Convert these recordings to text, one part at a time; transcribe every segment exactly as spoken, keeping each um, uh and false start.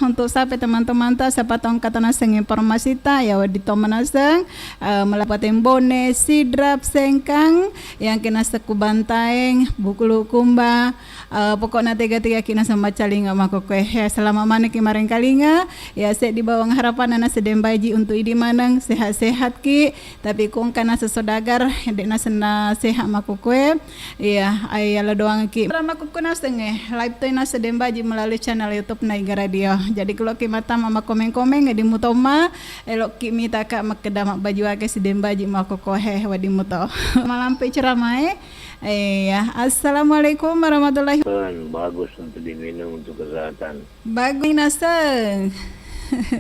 Untuk sape teman-temanta, siapa tau engka tanasengnge informasi ta, ya wedding to manaseng, eh, Melabuhateng Bone, Sidrap, Sengkang, yang kena sekku Bantaeng, Bukulu Kumba, eh, pokokna tega-tega ki naseng maccalinga makkokkoe. Ya, selama maneng ki marengkalinga, ya seddi bawang harapanna naseng Dembaji untuk idi maneng, sehat-sehat ki, tapi ku engka naseng saudagar, de' nasenna sehat makkokkoe. Iya, ai yala doangki. Rama kukku nasengnge, live toi naseng Dembaji melalui channel YouTube Naiga Radio. Jadi, ku loki matama makkomeng-komeng, wedding mutomma, eloki mitaka makkeda mabbajuake si Dembaji makkokkoe, wedding muto. Malampe ceramae. Iya, assalamualaikum warahmatullahi. Kan bagus untuk diminum untuk kesehatan. Bagus naseng.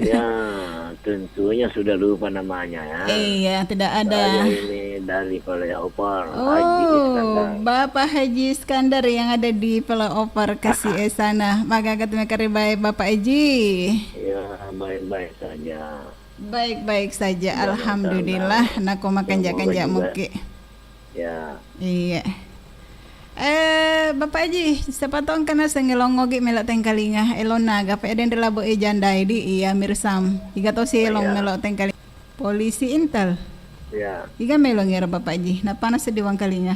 Ya, tentunya sudah lupa namanya, ya. Iya, tidak ada. Saya ini dari Flyover, Haji Iskandar. Oh, Bapak Haji Iskandar yang ada di Flyover K C S sana. Maka ketemu karibai Bapak Haji. Ya, baik-baik saja. Baik-baik saja, alhamdulillah. Nako makan jakanja muki. Ya. Iya. Eh, Bapak Haji, siapa tau engka naseng elong ogi melo tengkalinga, elonna aga pe denre labo e janda idi, iya, Mirsam. Iga to si elong melo tengkalinga. Polisi intel. Ya. Iga melo ngero Bapak Haji, napana seddi wangkalinga.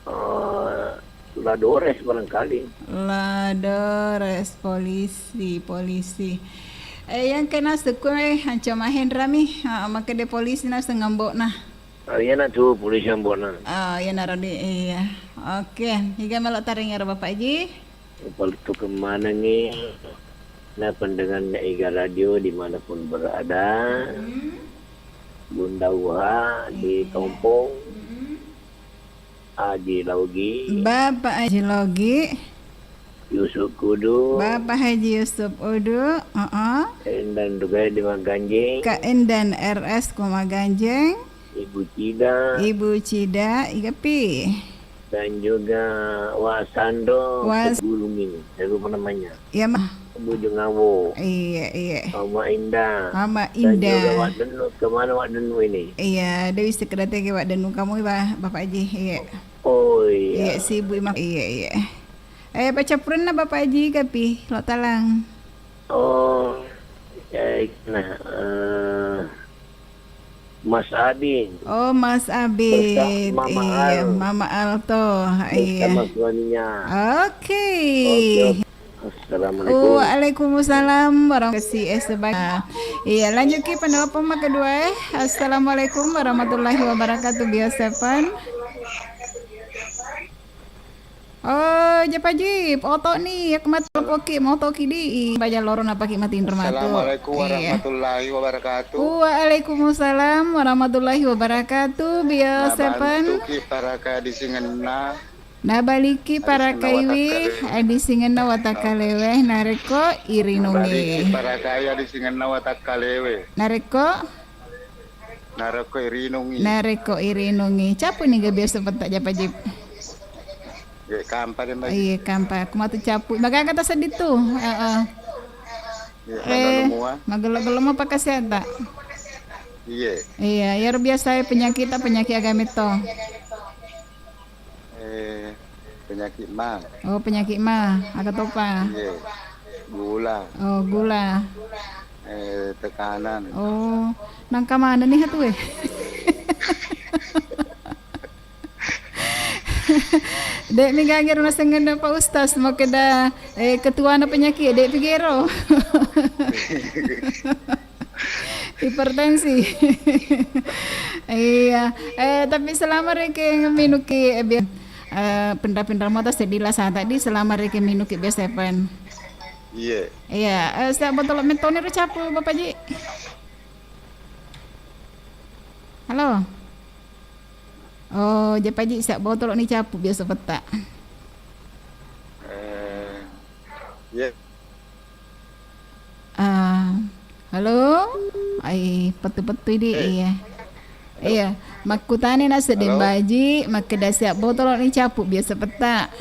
Eh, Ladores barangkali. Ladores, polisi, polisi. Eh, yang kena suku, eh, Anco Mahendra mi, ah, makkeda polisi naseng ambo'na. Ah, iyana tu polisi ambo'na. Ah, iyanaro di, iya. Oke, iga melo taring ero Bapak Haji? Palettukeng manengngi na pendengar Naiga Radio dimanapun berada. Bunda Uha di Tompong. Aji Logi. Bapak Aji Logi. Yusuf Kudu. Bapak Haji Yusuf Udu. Heeh. Endan Dugai di Maganjing. Kak Endan R S ku Maganjing. Ibu Cida. Ibu Cida, igapi. Dan juga Wak Sando Tegulung ini. Saya lupa namanya. Iya, Ma. Bujung Awo. Iya, iya. Mama Indah. Mama Indah. Dan juga Wak Denu. Kemana Wak Denu ini? Iya, Dewi sekedar tege Wak Denu kamu, Ba-, Bapak Haji. Iya. Oh, iya. Iya, sibuk emang. Iya, iya. Eh, pacappurenna Bapak Haji, kapi, lo talang. Oh, ya, nah, eh, Mas Abin. Oh, Mas Abin. Mama Iya, Al. Mama Alto. Iya. Bersama suaminya. Oke. Oke, oke. Assalamualaikum. Waalaikumsalam warahmatullahi wabarakatuh. Iya, lanjut ki penelpon maka dua, eh. Assalamualaikum warahmatullahi wabarakatuh. Biasa pan. Oh, Japaji, oto ni, aku mati poki, mau toki di, baja loro napaki mati. Assalamualaikum warahmatullahi wabarakatuh. Waalaikumsalam warahmatullahi wabarakatuh. Biasa pan. Nabantuki paraka di singenna. Nabaliki paraka iwi, adi singenna watakalewe, nareko irinungi. Nabaliki paraka iya di singenna watakalewe. Nareko? Narekko irinungi. Narekko irinungi. Capu ni ga biasa petta Japaji. Iya, kampa deh, Mbak. Iya, kampa. Aku matu capu. Magaga ta seddi tu. Heeh. Iya, eh, magello-gello mo pakasiata. Iya. Iya, iyaro biasa penyakit, penyakit agame to. Eh, penyakit ma. Oh, penyakit ma. Aga topa? Iya. Gula. Oh, gula. Eh, tekanan. Oh, nangka mana nih tu, eh? Dek mi gagero nasengenna Pak Ustaz, makkeda, eh, ketuana penyakit, dek pigero. Hipertensi. Iya. Eh, tapi selama reke minuki, eh, biar, eh, pindah-pindah mata sedih lah saat tadi, selama reke minuki biasa pen. Iya. Iya, eh, siap botol metone ro capu, Bapak Ji. Halo. Oh, Japaji, siap botol ni capu biasa petta. Eh, iya. Ah, halo? Ai, pettu-pettu idi, eh, iya. Halo? Iya, makkutane na sedeng baji, makkeda siap botolo ni capu biasa petta.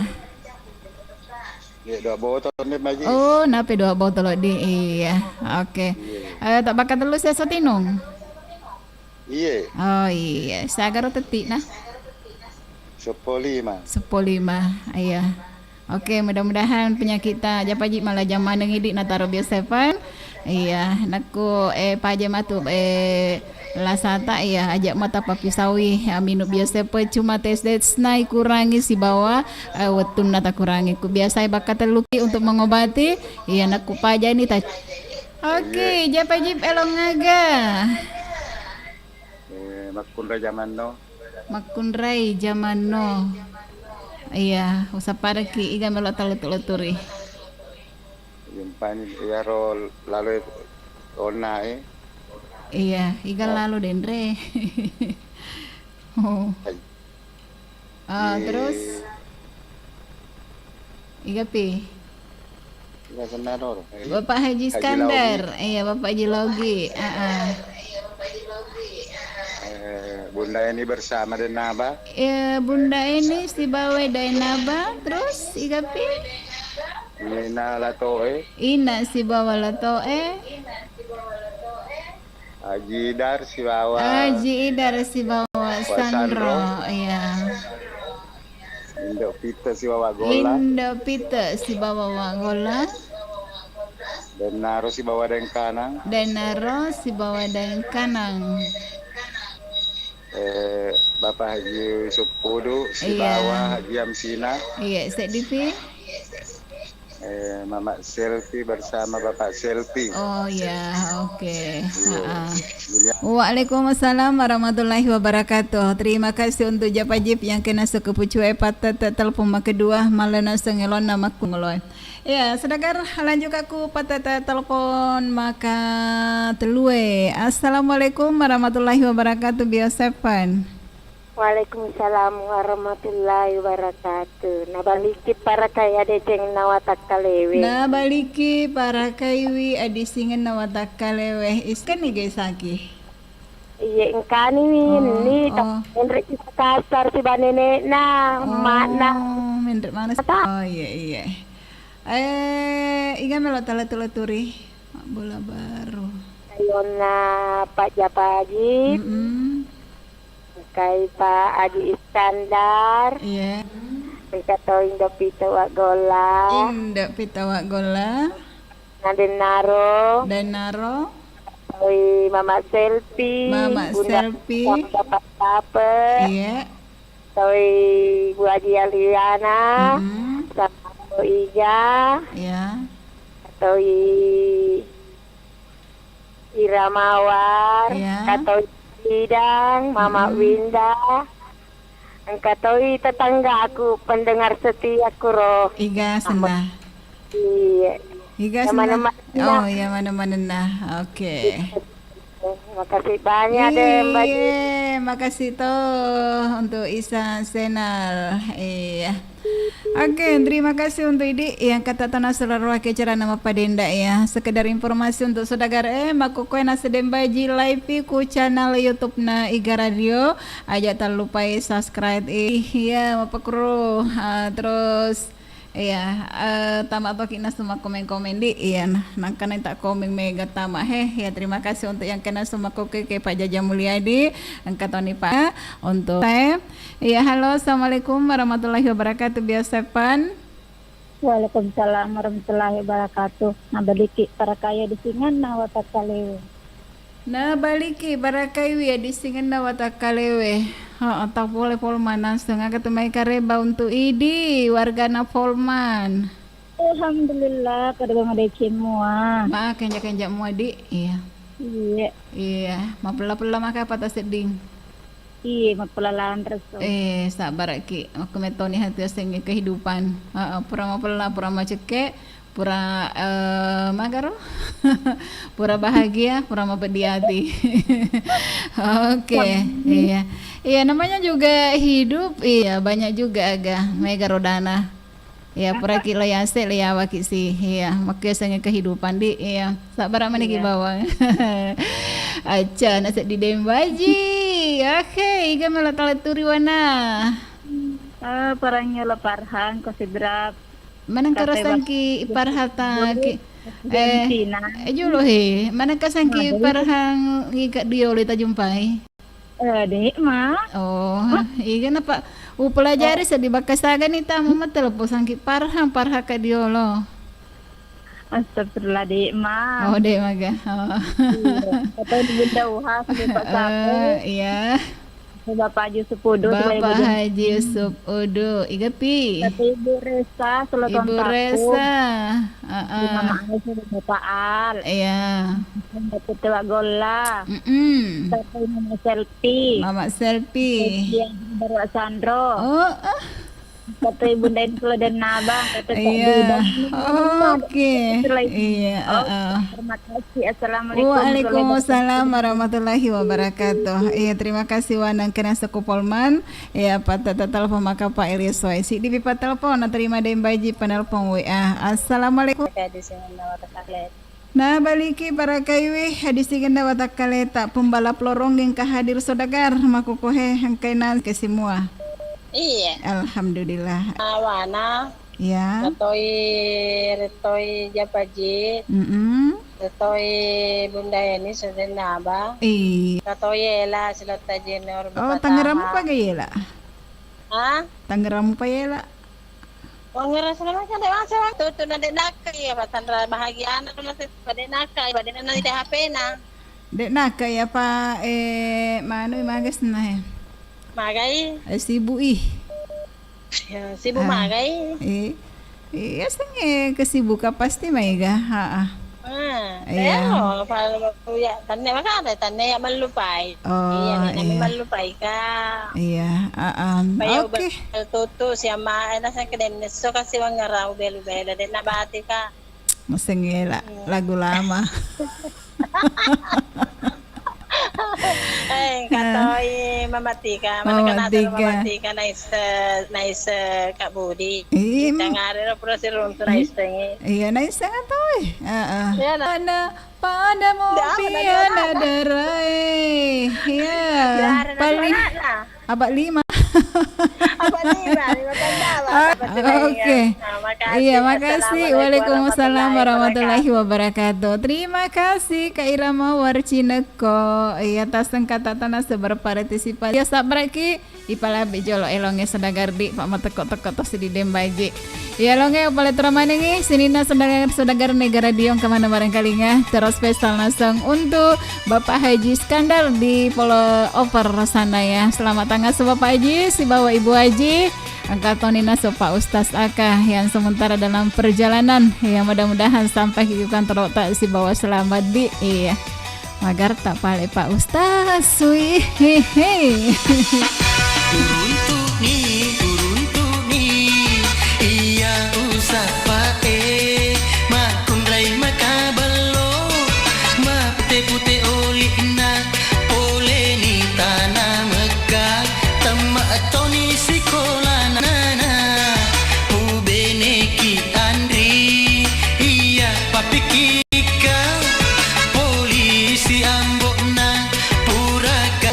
Iya, dua botol ni, Baji. Oh, nape dua botolo di? Iya, oke. Iya. Eh, tak bakal telu saya sotinung. Iye. Oh, iya. Sagaro tetti na? Seppulo lima. Seppulo lima, iya. Oke, mudah-mudahan penyakitta Japaji malajang maneng idi nataro Bio Seven. Iya, nakko, eh, paja matu, eh, lasata, iya, aja mata papisawi, ya, minum Bio Seven, cuma tes desna ikurangi sibawa, eh, wettunna takurangi. Ku biasai bakka telluki untuk mengobati, iya, nakko pajani ta-, oke, Japaji elong aga. Eh, makkunrai jamanno. Makkunrai jamanno. Iya, usappareki iga melo talettu-letturi. Yumpani iyaro lalo onna e. Iya, iga Oh. lalo denre. Oh. Hai. Ah, Di terus? Iga pi? Iya, benar, Roro. Bapak Haji Haji Iskandar. Logi. Iya, Bapak Haji Logi. Ah, ah. Eh, Bunda Eni bersama Denaba. Eh, Bunda Eni sibawa Dainaba. Terus, iga pi? Nina Latoe. Ina sibawa Latoe. Haji Idar sibawa Haji Idar sibawa Wa Sanro. Sanro, iya. Indo Pite sibawa Gola. Indo Pite sibawa Wa Gola. Dennaro sibawa Daeng Kanang. Dennaro sibawa Daeng Kanang. Eh, Bapak Haji Yusuf Pudu sibawa Iya. Haji Amsina. Iya, seddi pi. Eh, Mama Selfie bersama Bapak Selfie. Oh, ya, oke. Iya. Ha-ha. Iya. Waalaikumsalam warahmatullahi wabarakatuh. Terima kasih untuk Japajip yang kena sekepucue pattette telepon makedua, malena sengelonna makkungoloe. Ya, sedagar lanjut aku pattette telepon maka telue. Assalamualaikum warahmatullahi wabarakatuh, Bio Seven. Waalaikumsalam warahmatullahi wabarakatuh. Nabaliki parakai adecengenna watakkalewe. Nabaliki parakaiwi adisingenna watakkalewe. Iskenni gesaki? Iye, engkani wi, Oh, ni ta-, oh. Menre' ki Makassar siba nenekna, Oh, emakna. Menre' mana si-, Apa? Oh, iya, iya. Eh, iga melo tala-tala turi? Mak bola baru. Kayonna Pak Japaji. Mm-mm. Engkai Pak Aji Iskandar. Iya. Engka to Indo Pito Waggolla. Indo Pito Waggolla. Nadennaro. Dennaro. Toi Mama Selfie. Mama Bunda Selfie. Bunda Pacape. Iya. Toi Bu Aji Aliana. Mm-mm. Sama Iga. Iya. Toi Ira Mawar, Iya. Engka toi Idang, Mama Mm-mm. Winda, engka toi tetanggaku, pendengar setia kuro. Iga senna? Iya. Iga senna? Teman-teman. Oh, iya, mana-manenna. Oke. Makasih banyak deh, Mbak. Iye, makasih to untuk Isa Senal. Iya. Oke, terima kasih untuk idi yang kata tona seluruh acara nama padenda ya. Sekedar informasi untuk saudara, eh, makkukkoe nasedembaji live ku channel YouTube na Iga Radio. Aja tak lupai subscribe. Eh, iya, mapakro. Ah, terus, iya, eh, tama toki nasu makkomen-komen di. Iya, nah, nangkana tak komen mega tama he. Ya, terima kasih untuk yang kena semua koke ke Pak Jaja Mulyadi. Engka toni Pak untuk saya. Iya, halo, assalamualaikum warahmatullahi wabarakatuh. Biasa pan. Waalaikumsalam warahmatullahi wabarakatuh. Nabaliki parakaiwi adisingenna watakkalewe. Nabaliki parakaiwi adisingenna watakkalewe. Ha, tak boleh Polman langsung aga tu mai kareba untuk idi wargana Polman. Alhamdulillah, pada madeceng mua. Ma kenja-kenja mua di, iya. Iya. Iya, mapella-pella maka apa tak seding. Iye, mappelalang reso. Eh, sabbaraki. Makkumetoni hati asengnge kehidupan. Heeh, pura mapella, pura macekke, pura, eh, magaro? Pura bahagia, pura mapeddi ati. Oke, iya. Iya, namanya juga hidup. Iya, banyak juga aga mega rodana. Iya, puraki lo yase, lo yawaki si. Iya, makkuyasengnge kehidupan di. Iya, sabbara maniki bawang. Acca, naseddi dembaji. Oke, iga melo taletturi wana. Eh, parangngi lo Parhang, ko Sidrap. Maneng karasangki Parhata ki. Eh, eh, jolo he. Maneng kasangki Parhang ika diolo tajumpai. Eh, dek ma. Oh, iga napa Upelajari seddi bakka sagani tama matteleppo sangki parhang, parhang ka diolo. Astagfirullah, dek ma. Oh, dek maga. Oh. Iya. Atau di Bunda Uha, sudah Pak Sapu. Eh, iya. Bapak Haji Yusuf Udu, Bapak Haji Yusuf Udu. Iga pi? Kata Ibu Resa, Solo Ibu Tontaku. Resa. Heeh. Mama Aisyah dan Bapak Al. Iya. Bapak Tewa Golla. Mm-mm. Kata Mama Selfie. Mama Selfie. Kata Baru Sandro. Oh, ah. Kata Ibunda Info dan Nabang, kata Kak Iya. Dida. Oke. Iya, Oh, heeh. Terima kasih. Assalamualaikum warahmatullahi Waalaikumsalam wabarakatuh. warahmatullahi wabarakatuh. Iya, terima kasih Wanang kena sekupolman. Iya, patata telepon maka Pak Elias Waisi. Di pipa telepon, naterima deng baji penelpon W A. Assalamualaikum. Kak Disa, Nabang, Kak Led. Nabaliki parakaiwi, hadisigenna watakkaleta, pembalap lorong engka hadir saudagar, makukuhe engkaina kesemua. Iya. Alhamdulillah. Awana. Ya. Retoi, retoi Japaji. Mm-mm. Retoi Bunda Eni, Sudenna Abang. Iya. Retoi Ela, Silotta Junior, Oh, Bapak Tangerang Taha. Apa gak Ela? Hah? Tangerang apa Ela? Wangngera sala macam dek masa waktu tu na dek naka iya, patanra bahagia anak tu masih pada naka, pada na nanti H P na. Dek naka iya, Pak, eh, manu magas na, eh. Magai. Eh, sibuk ih. Ya, sibuk Ah. magai. Eh, iya, senge kesibukan pasti maiga. Ha, ah. Ah, Iya. Iya, kalau ya, tanne makana, tanne ya mellupai. Oh, Iya, nih, nami iya. mellupai ka. Iya, ah, ah. Paya Oke. ubel tutu siama, eh, nasa keden nesso kasi wangara ubel-ubel, dan nabati ka. Masengela, Iya. lagu lama. Eh, katoi Mama Tika, mana Mama kena ada Tika. Mama Tika, nice, nice, Kak Budi. Iya, Kita ma- ngare ro pura siruntu, nice tengi. Iya, nice sangat toi. Heeh. Iya, nah. Pada, pada mau Dah, pada piala dah. Darai. Iya. Dah, ada Paling mana, nah? Abad lima. Abad lima, lima tahun dah, Abad Ah, lima, iya. oke. Nah, makasih. Iya, makasih. Assalamualaikum Waalaikumsalam warahmatullahi warahmatullahi wabarakatuh. Terima kasih, Kak Irama Warcineko. Iya, tasengkatata naseng berpartisipasi. Iya, sabraki. Ipalabi jolo elonge saudagar di, Pak, matekko-tekko to sidi dembaji. Iya, elonge upale turamanengi, sininna saudagar-saudagar negara diong kemana barangkalinga. Terus spesial naseng untuk Bapak Haji Iskandar di Polo Over sana ya. Selamat tangaso Bapak Haji, sibawa Ibu Haji. Engka toni naso Pak Ustaz Aka yang sementara dalam perjalanan. Ya, mudah-mudahan sampai ke kantor tak sibawa selamat di. Iya. Magarta pale Pak Ustaz. Wih, he, he. Uruntu'ni, uruntu'ni, iya usappae, makkunrai makabello, mapute-pute oli'na, poleni tana Mekka, temma toni sikolana, ubeneki anri, iya papikirka, polisi ambo'na, puraka.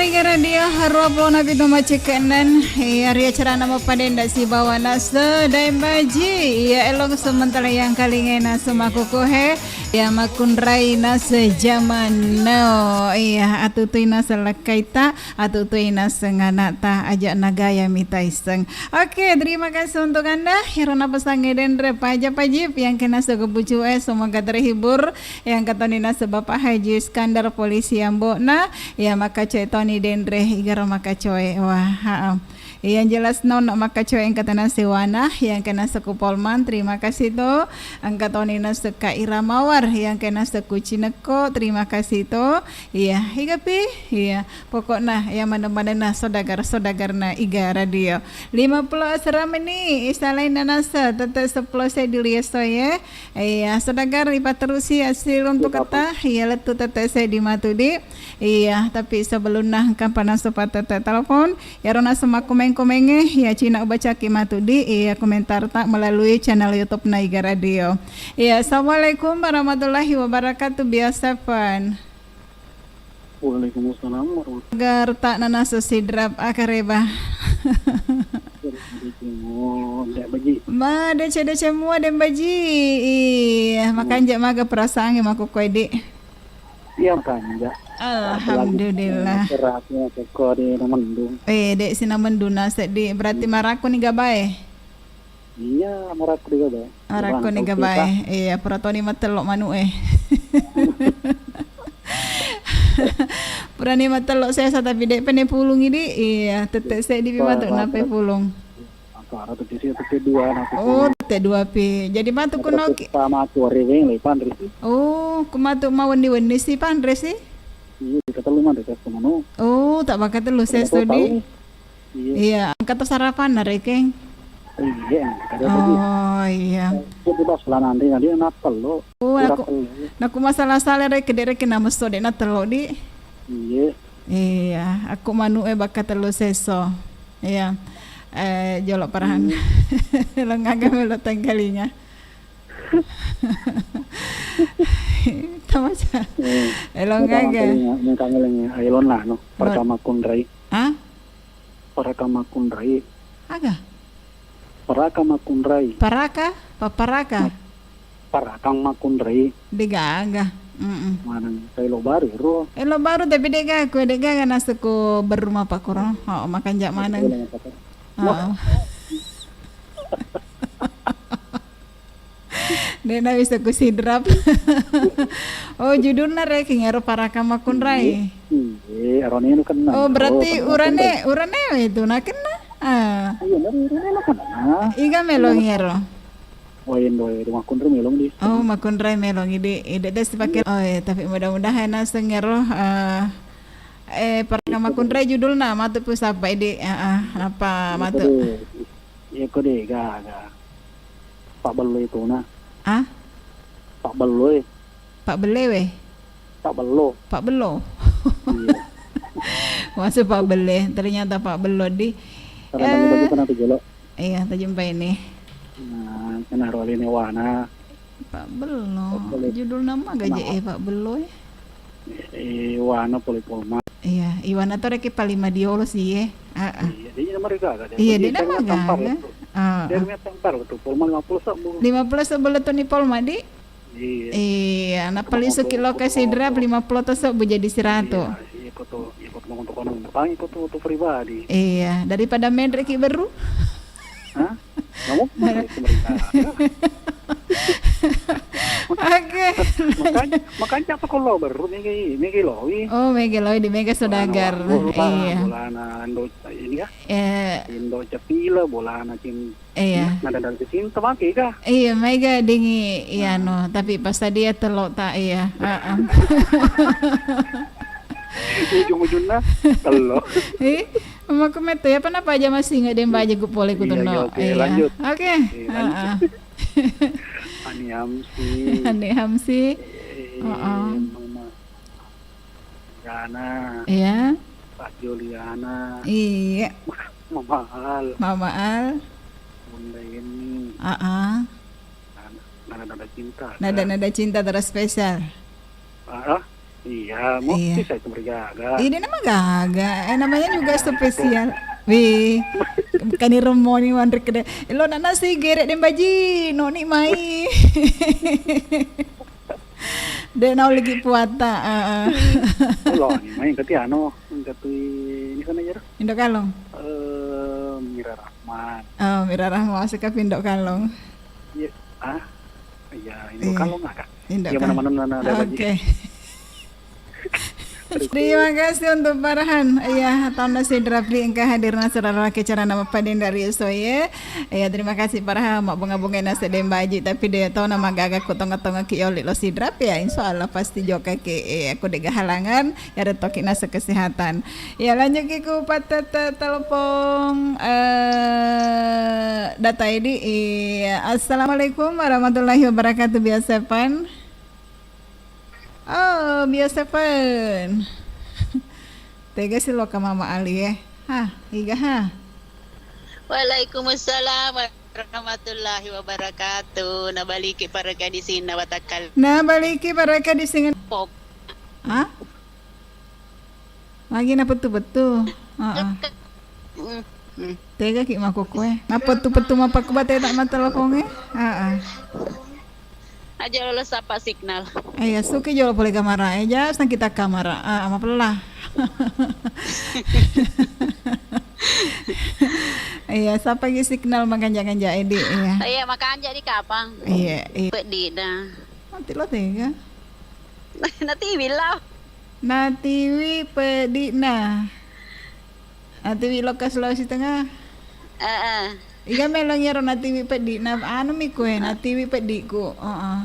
Iga Radio Harua Pulona Pitu Macikkennen, iya, ri acarana Mappadenda sibawa Nase Daeng Baji, iya, elong sementara yang kalingai Nase makukuhe, iya, makkunrai Nase zaman now, iya, atutui Nase lekkaita, atutui Nase nganakta, aja nagaya mita iseng. Oke, terima kasih untuk Anda, iro napasangnge denre paja pajip, yang kena sego bucu, eh, semoga terhibur, yang ketoni Nase Bapak Haji Iskandar polisi yang bokna, Iya, makkacoe toni denre, igaro makkacoe. Wah, ha. Iya, yang jelas nonno makkacoe engka tena sewana, yang kena seku Polman, terima kasih to. Engka toni na seka Ira Mawar, yang kena seku Cineko, terima kasih to. Iya, iga pi? Iya, pokokna iya maneng-manenna saudagar-saudagarna Iga Radio. Lima puluh asera meni, isalain nanasa, tete sepuluh saya dulu ya, so, ya. Iya, saudagar ipatterusi asil untuk kata, iya, lettu tete saya di Matudi. Iya, tapi sebelumna engka panasupa tette telepon, iyaro naseng makkomeng-komengnge, iya, cina ubacaki matu di, iya, komentarta melalui channel YouTube Naiga Radio. Iya, assalamualaikum warahmatullahi wabarakatuh, biasa fan. Waalaikumsalam warahmatullahi. Garta nanasa sidrap akareba. Dek Baji. Ma, dece-dece mua, Dek Baji. Iya, makanja maga perasaangnge makkukkue, Dik. Iya, makanja. Alhamdulillah. Apalagi, eh, seraknya teko di Namendung. Eh, Dek, si Namendung na seddi. Berarti marakko ni gabae? Iya, marakko ni gabae. Marakko ni gabae. Iya, pura toni matello manuk e. Purani matello sesa tapi dek pene pulung idi. Iya, tette seddi pi matu nape pulung. Apa, tette dua, nanti. Oh, tette dua pi. Jadi matu kuno ki. Sama tuare weng le panre si. Oh, ku matu ma wenni-wenni si panre si? Iya, kita telu manre si manu. Oh, tak bakal telu seso di. Iya. Iya, engka to sarapanna rekeng. Iya, engka to. Oh, iya. Jadi pas lanang dia, dia napel lo. Oh, aku, naku masalah-salah reke, dek reke namesso dek natello di. Iya. Iya, aku manu e bakka tellu seso. Iya. Eh, jolo parahan. Hmm. Lo ngaga melo tengkalinga. Tamaca. Hmm. Eh, lo ngaga. Tengkalinga, tengkalinga. Ayo lo nano. Pertama kunrai. Ah? Paraka makkunrai. Aga? Paraka makkunrai. Paraka? Paparaka? Mak-, parakang makkunrai. Degaga. Mm-mm. Maneng, elo baru ro. Elo baru tapi degaga, degaga naseku berumah pakoro. Oh, makanja maneng. Oh. Dena bisa kusidrap. Oh, judulna rekeng ero Paraka Makkunrai. Iya, ero nenu kenna. Oh, berarti urane, urane itu na kenna. Ah. Iya, urane na kenna. Iga melong ero. Oh, indo, indo makkunrai melong di. Oh, makkunrai melong idi, idi des pakai. Oh, iya, tapi mudah-mudahan naseng ero, eh, eh, Paraka Makkunrai judulna, matu pusapa idi, ah, ah, apa matu? Iya, kode gaga. Pabbello itu na. Ah? Pabbello e. Pabbelle we? Pabbello. Pabbello. Iya. Masa pabbelle, ternyata pabbello di. Karena eh, tadi pernah tuh jolo. Iya, tajumpa ini. Nah, kena roli ini wana. Pabbello. Judul nama gaje eh Pabbello eh. Eh, iwana pole polma. Iya, iwana to reke paling madiolo sih ye. Heeh. Iya, dia nama rega ada. Iya, dia nama gaga. Heeh. Dia nama tampar tuh, polma lima puluh sebbu. Lima puluh sebbu lettu ni polma di? Iya. Iya, na paling sukilo ke sidrap lima puluh to sebbu jadi siratu. Iya, iya, koto, iya, koto nonton kono. Paling koto, koto pribadi. Iya, daripada menre ki beru. Hah? Kamu pemerintah. Oke. Makanya, makanya apa kalau baru mega, mega loi? Oh, mega loi di mega saudagar. Bolana, iya. Bolana Indo ini ya. Eh. Indo Capila, bolana Cin. Iya. Nada dari Cinta pakai kah? Iya, mega dingi iya no, tapi pas tadi ya telok tak iya. Heeh. Ujung-ujungnya telok. Eh, Mama ku metto, ya, apa napa aja masih ingat dia baja ku pole ku. Iya, iya, oke, iya, lanjut. Oke. Iya, lanjut. Heeh. Ani Hamsi. Ani Hamsi. Eh, heeh. Mama Gana. Iya. Pak Juliana. Iya. Mama Al. Mama Al. Bunda Eni. Heeh. Nada, nada cinta. Nada, nada cinta terus spesial. Ah, ah? Iya, mau Iya. Bisa itu berjaga. Ini nama gaga. Eh, namanya juga spesial. Wih, kani remoni wanrik deh. Lo nak nasi gerek deh baji, noni mai. Dek nau lagi puata. Heeh. Lo ni mai kati anu, kati ini sana aja. Indo Kalong. Eh, Mira Rahman. Oh, Mira Rahman masuk ke Indo Kalong. Iya, ah, iya, Indo Iya. Kalong ada. Indo Iya, Kalong. Mana-mana nana ada lagi. Oke. Terima kasih untuk Farhan. Iya, taunna Sidrap di engka hadirna saudara ke acara nama Padin dari Soye. Iya, terima kasih Farhan. Mak bunga-bunga nasa dembaji, tapi dia tahu nama gaga ku tonga-tonga ki yoli lo Sidrap ya. Insya Allah pasti joka ki. Iya, aku dega halangan. Ya, ada toki nasa kesehatan. Ya, lanjut ki ku patata telepon, eh, data ini. Iya, assalamualaikum warahmatullahi wabarakatuh. Biasa pan. Oh, biasa pun. Tega si loka Mama Ali, eh. Ha, iga ha. Waalaikumsalam warahmatullahi wabarakatuh. Nabaliki paraka di sini watakkal. Nabaliki paraka di sini. Pok. Ha? Magi na pettu-pettu. Heeh. Mm, mm. Tega ki makkukue. Mapettu-pettu mapakku bate tak mateleponge. Heeh. Aja lolo sapa signal. Iya, suki jolo pole kamara. Eh, ja sang kita kamara. Ah, mapella. Iya, sapa ki signal makanja-kanja edi, iya. Iya, makanja di kapang. Iya, iya. Peddi dah. Mati lo tega. Natiwi lao. Natiwi peddi'na. Natiwi lokka Sulawesi Tengah. Heeh. Iga melong iyaro natiwi peddi'na, anu mi kue, natiwi peddi'ku. Heeh.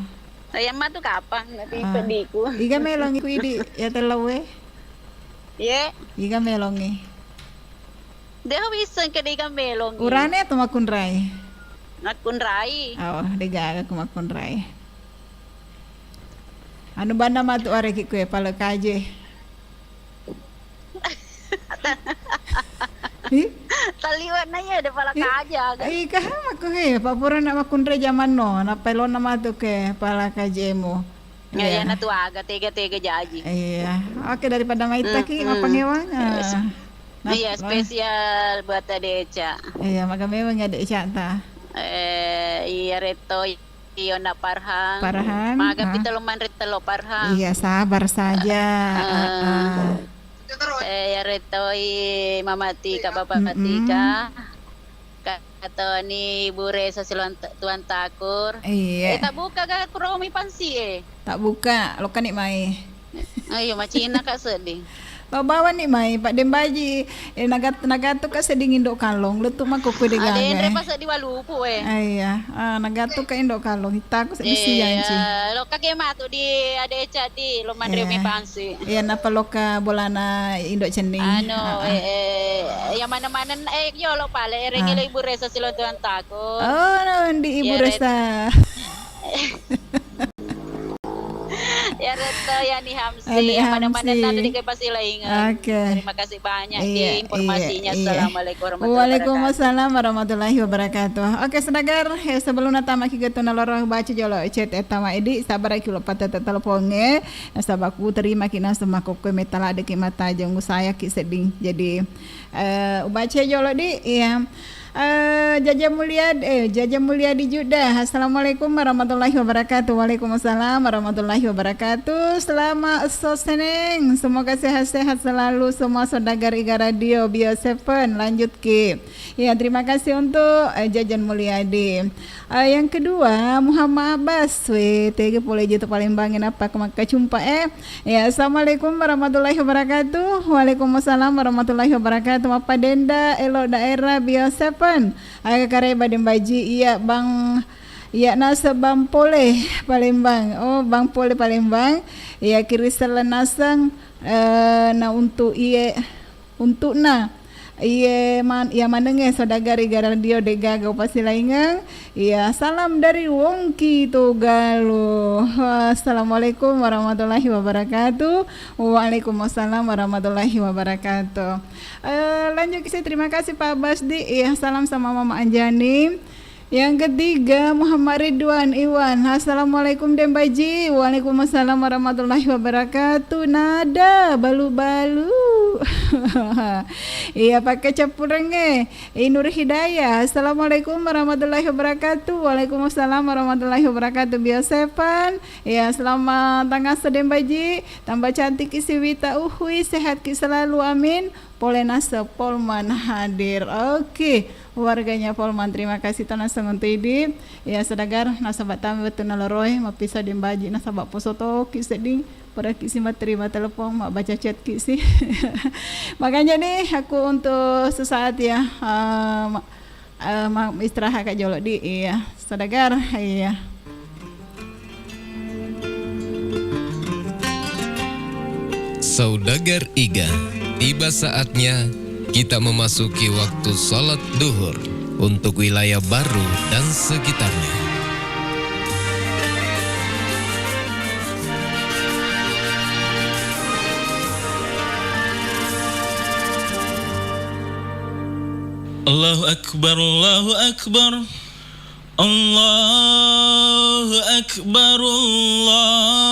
Sayang matu kapang natiwi Ah. peddi'ku. Iga melong ku idi ya tellawe. Ye. Iga melongi. Deha wisseng ke dega melong. Urane atau makunrai? Makunrai. Oh, dega aku makunrai. Anu bana matu areki kue pala kaje. Hi? Taliwet na iya de pala Hi? Kaje aga. Ai kaha maku he, papura nak makunrai zaman no, napelona matu ke pala kajemu. Ya, ya, Iya. Natu aga tega-tega jaji. Iya. Oke, daripada maita ki, Mm, mm. Mapangewang. Yes. Ah. Nah, Iya, wah. Spesial buat Ade Eca. Iya, maga memang Ade Eca ta. Eh, iya retto iyo na Parhang. Parhang, Maga ah. Pita lo manre telo Parhang. Iya, sabar saja. Eh, Ah, ah. Eh, iya rettoi Mama Tika, Bapak Mm-mm. Tika. Katoni Ibu Resa silon t-, Tuan Takur. Iya. Eh, tak buka ga kuromi pansi e. Tak buka, lokani mai. Ayo, macina ka seddi. Lo bawani mai, Pak Dembaji. Eh, nagat-, nagato ka seddi Indo Kalong, lettu mako kue de Ade gaga, Andre eh. Pas di walupu e. Ah, iya. Ah, nagato ka Indo Kalong, hittaku seddi Iya, sijanci. Lo kage matu di Ade Eca di, lo manre Iya. Mi pansi. Iya, napa loka bolana Indo Cenning. Anu, Ah, ah. Eh, eh, iya mana-mana, eh, yolo pale, erengi Ah. Lo Ibu Resa silon Tuan Takur. Oh, no, di Ibu Iya, Ret- Resa. Ya, Retto, Yani Hamsi, Ani ya, mana-mana Hamsi. Tadi ke Pasilaingan. Oke. Terima kasih banyak Iya, di informasinya. Iya, iya. Assalamualaikum warahmatullahi wabarakatuh. Waalaikumsalam warahmatullahi wabarakatuh. Oke, sedagar, eh, sebelum natama ki getuna loro baca jolo chat etama edi, sabar ki lo patata teleponge. Nasaba ku terima ki nasema kokko metala deki mata jong usaya ki seding. Jadi, eh, ubaca jolo di, iya. Eh, Jaja Mulyad-, eh, Jaja Mulyadi Judah. Assalamualaikum warahmatullahi wabarakatuh. Waalaikumsalam warahmatullahi wabarakatuh. Selamat soseneng. Semoga sehat-sehat selalu semua saudagar Iga Radio Bio Seven. Lanjut ki. Ya, terima kasih untuk, eh, Jajan Mulyadi. Eh, yang kedua, Muhammad Abbas. Weh, tega pole je to Palembang, kenapa ke Makkacumpa, eh? Ya, assalamualaikum warahmatullahi wabarakatuh. Waalaikumsalam warahmatullahi wabarakatuh. Mappa denda elo daerah Bio Seven. Aga kareba dembaji iya Bang, iya naseng Bang Pole Palembang. Oh, Bang Pole Palembang. Iya kirisel naseng, eh, na untuk iye Untukna, iye man-, iya manengnge saudagar Iga Radio degaga upasilaingeng. Iya, salam dari Wongki Togalu. Assalamualaikum warahmatullahi wabarakatuh. Waalaikumsalam warahmatullahi wabarakatuh. Eh, lanjut ki, terima kasih Pak Basdi. Iya, salam sama Mama Anjani. Yang ketiga, Muhammad Ridwan Iwan. Assalamualaikum, Deng Baji. Waalaikumsalam warahmatullahi wabarakatuh. Nada balu-balu. Iya, pakai cappurengnge. Inur Hidayah. Assalamualaikum warahmatullahi wabarakatuh. Waalaikumsalam warahmatullahi wabarakatuh. Biosepan. Iya, selamat tangasa, Deng Baji. Tambah cantik ki si Wita. Uhui, sehat ki selalu. Amin. Pole naseng Polman hadir. Oke, warganya Polman, terima kasih to naseng untuk idi. Ya, sadagar nasaba tami wettu naloroe, mappisa Deng Baji nasaba poso toki sedding, pada ki si matterima telepon, mabbaca chat ki si. Makanya nih, aku untuk sesaat ya, eh, ma-, eh, ma-, istirahat ka jolo di, iya. Sadagar, iya. Saudagar Iga, tiba saatnya kita memasuki waktu salat duhur untuk wilayah Baru dan sekitarnya. Allahu Akbar, Allahu Akbar. Allahu Akbar, Allahu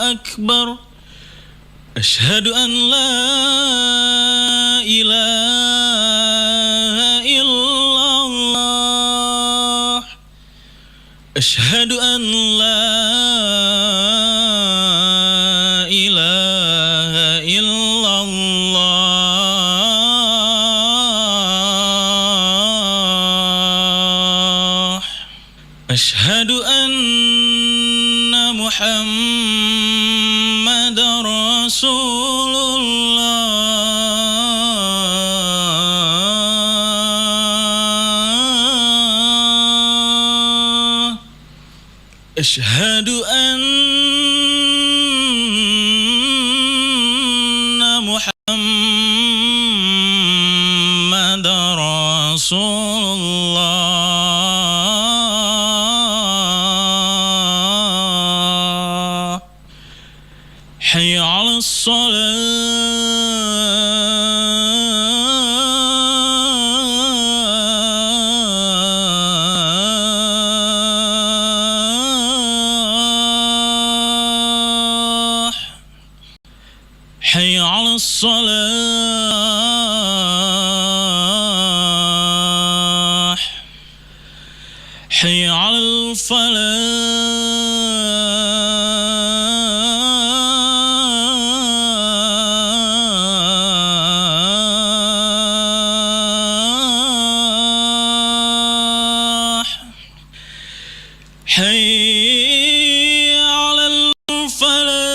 Akbar. Asyhadu an la ilaha illallah. أشهد أن لا إله إلا الله. أشهد أن محمدا رسول الله. أشهد أن محمدا رسول الله. حي على الصلاة. حي على الصلاة. حي على الفلاح. حي على الفلاح.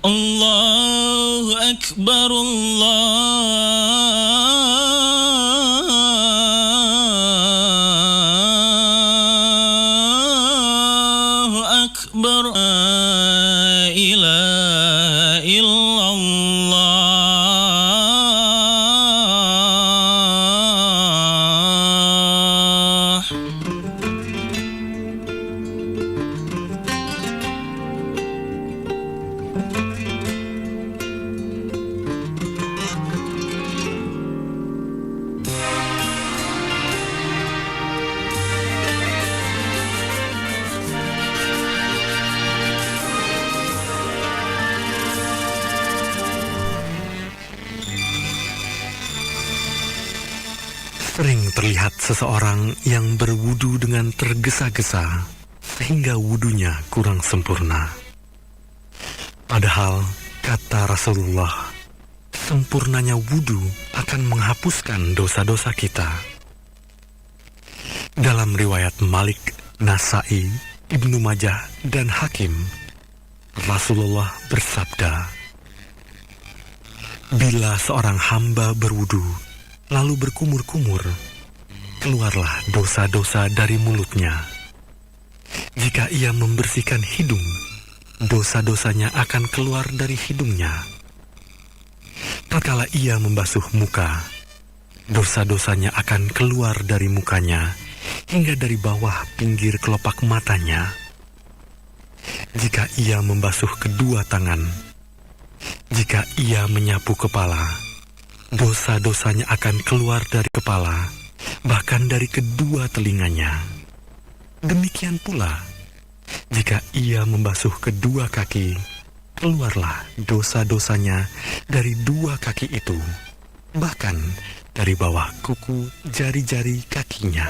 الله أكبر، الله أكبر، لا إله إلا الله. Sering terlihat seseorang yang berwudu dengan tergesa-gesa, sehingga wudunya kurang sempurna. Padahal, kata Rasulullah, sempurnanya wudu akan menghapuskan dosa-dosa kita. Dalam riwayat Malik, Nasai, Ibnu Majah, dan Hakim, Rasulullah bersabda, "Bila seorang hamba berwudu, lalu berkumur-kumur, keluarlah dosa-dosa dari mulutnya. Jika ia membersihkan hidung, dosa-dosanya akan keluar dari hidungnya. Tatkala ia membasuh muka, dosa-dosanya akan keluar dari mukanya hingga dari bawah pinggir kelopak matanya. Jika ia membasuh kedua tangan, jika ia menyapu kepala, dosa-dosanya akan keluar dari kepala, bahkan dari kedua telinganya. Demikian pula, jika ia membasuh kedua kaki, keluarlah dosa-dosanya dari dua kaki itu, bahkan dari bawah kuku jari-jari kakinya.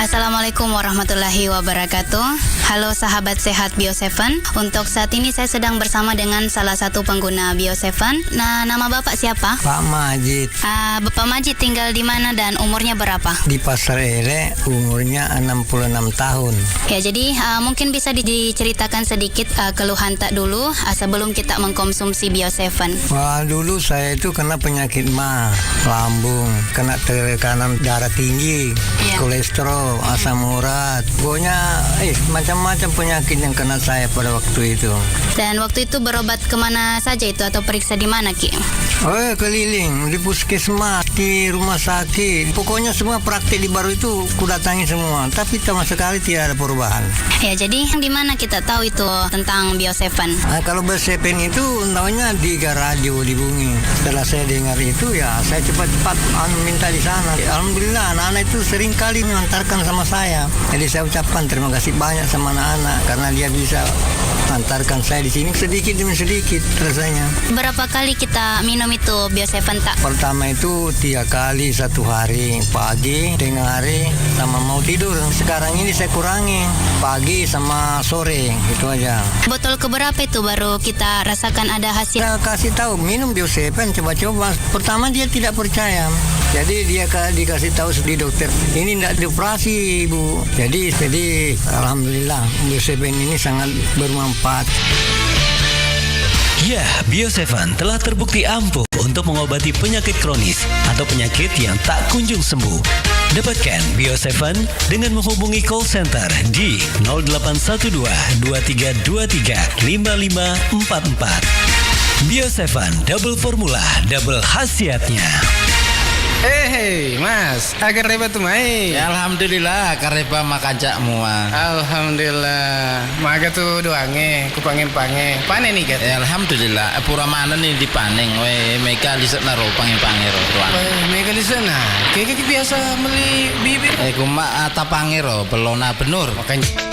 Assalamualaikum warahmatullahi wabarakatuh. Halo sahabat sehat Bio Seven. Untuk saat ini saya sedang bersama dengan salah satu pengguna Bio Seven. Nah, nama Bapak siapa? Pak Majid. Ah, Bapak Majid tinggal di mana dan umurnya berapa? Di Pasar Ele, umurnya enam puluh enam tahun. Ya, jadi, ah, mungkin bisa di-, diceritakan sedikit, ah, keluhan tak dulu, ah, sebelum kita mengkonsumsi Bio Seven. Wah, dulu saya itu kena penyakit ma, lambung, kena tekanan darah tinggi, iya, kolesterol, asam urat. Pokoknya, eh, macam-macam penyakit yang kena saya pada waktu itu. Dan waktu itu berobat kemana saja itu atau periksa di mana, Ki? Oh, keliling di puskesmas, di rumah sakit. Pokoknya semua praktek di Baru itu kudatangi semua, tapi sama sekali tidak ada perubahan. Ya, jadi di mana kita tahu itu tentang Bio Seven? Nah, kalau Bio Seven itu tahunya di radio di Bumi. Setelah saya dengar itu, ya saya cepat-cepat, anu, minta di sana. Alhamdulillah, anak-anak itu sering kali mengantarkan sama saya. Jadi saya ucapkan terima kasih banyak sama anak-anak karena dia bisa antarkan saya di sini sedikit demi sedikit rasanya. Berapa kali kita minum itu Bio Seven, tak? Pertama itu tiga kali satu hari, pagi, tengah hari, sama mau tidur. Sekarang ini saya kurangi, pagi sama sore, itu aja. Botol keberapa itu baru kita rasakan ada hasil? Saya kasih tahu, minum Bio Seven, coba-coba. Pertama dia tidak percaya. Jadi dia ka-, dikasih tahu di dokter, "Ini ndak dioperasi, Bu." Jadi, jadi alhamdulillah, Bio Seven ini sangat bermanfaat. Ya, Bio Seven telah terbukti ampuh untuk mengobati penyakit kronis atau penyakit yang tak kunjung sembuh. Dapatkan Bio Seven dengan menghubungi call center di nol delapan satu dua, dua tiga dua tiga, lima lima empat empat. Bio Seven, double formula, double khasiatnya. Hehe, Mas, aga reba tu mai? Ya, alhamdulillah, kareba makanca mua. Alhamdulillah. Maga tu doange, ku pange-pange. Pane ni, Gat? Ya, alhamdulillah, pura maneng ni dipaneng. We, mega lise'na ro pange-pange ro, doang. We, mega lise'na. Keke ki biasa meli bibir. Eh, kuma, ah, tapange ro, Bellona Benur. Makanya.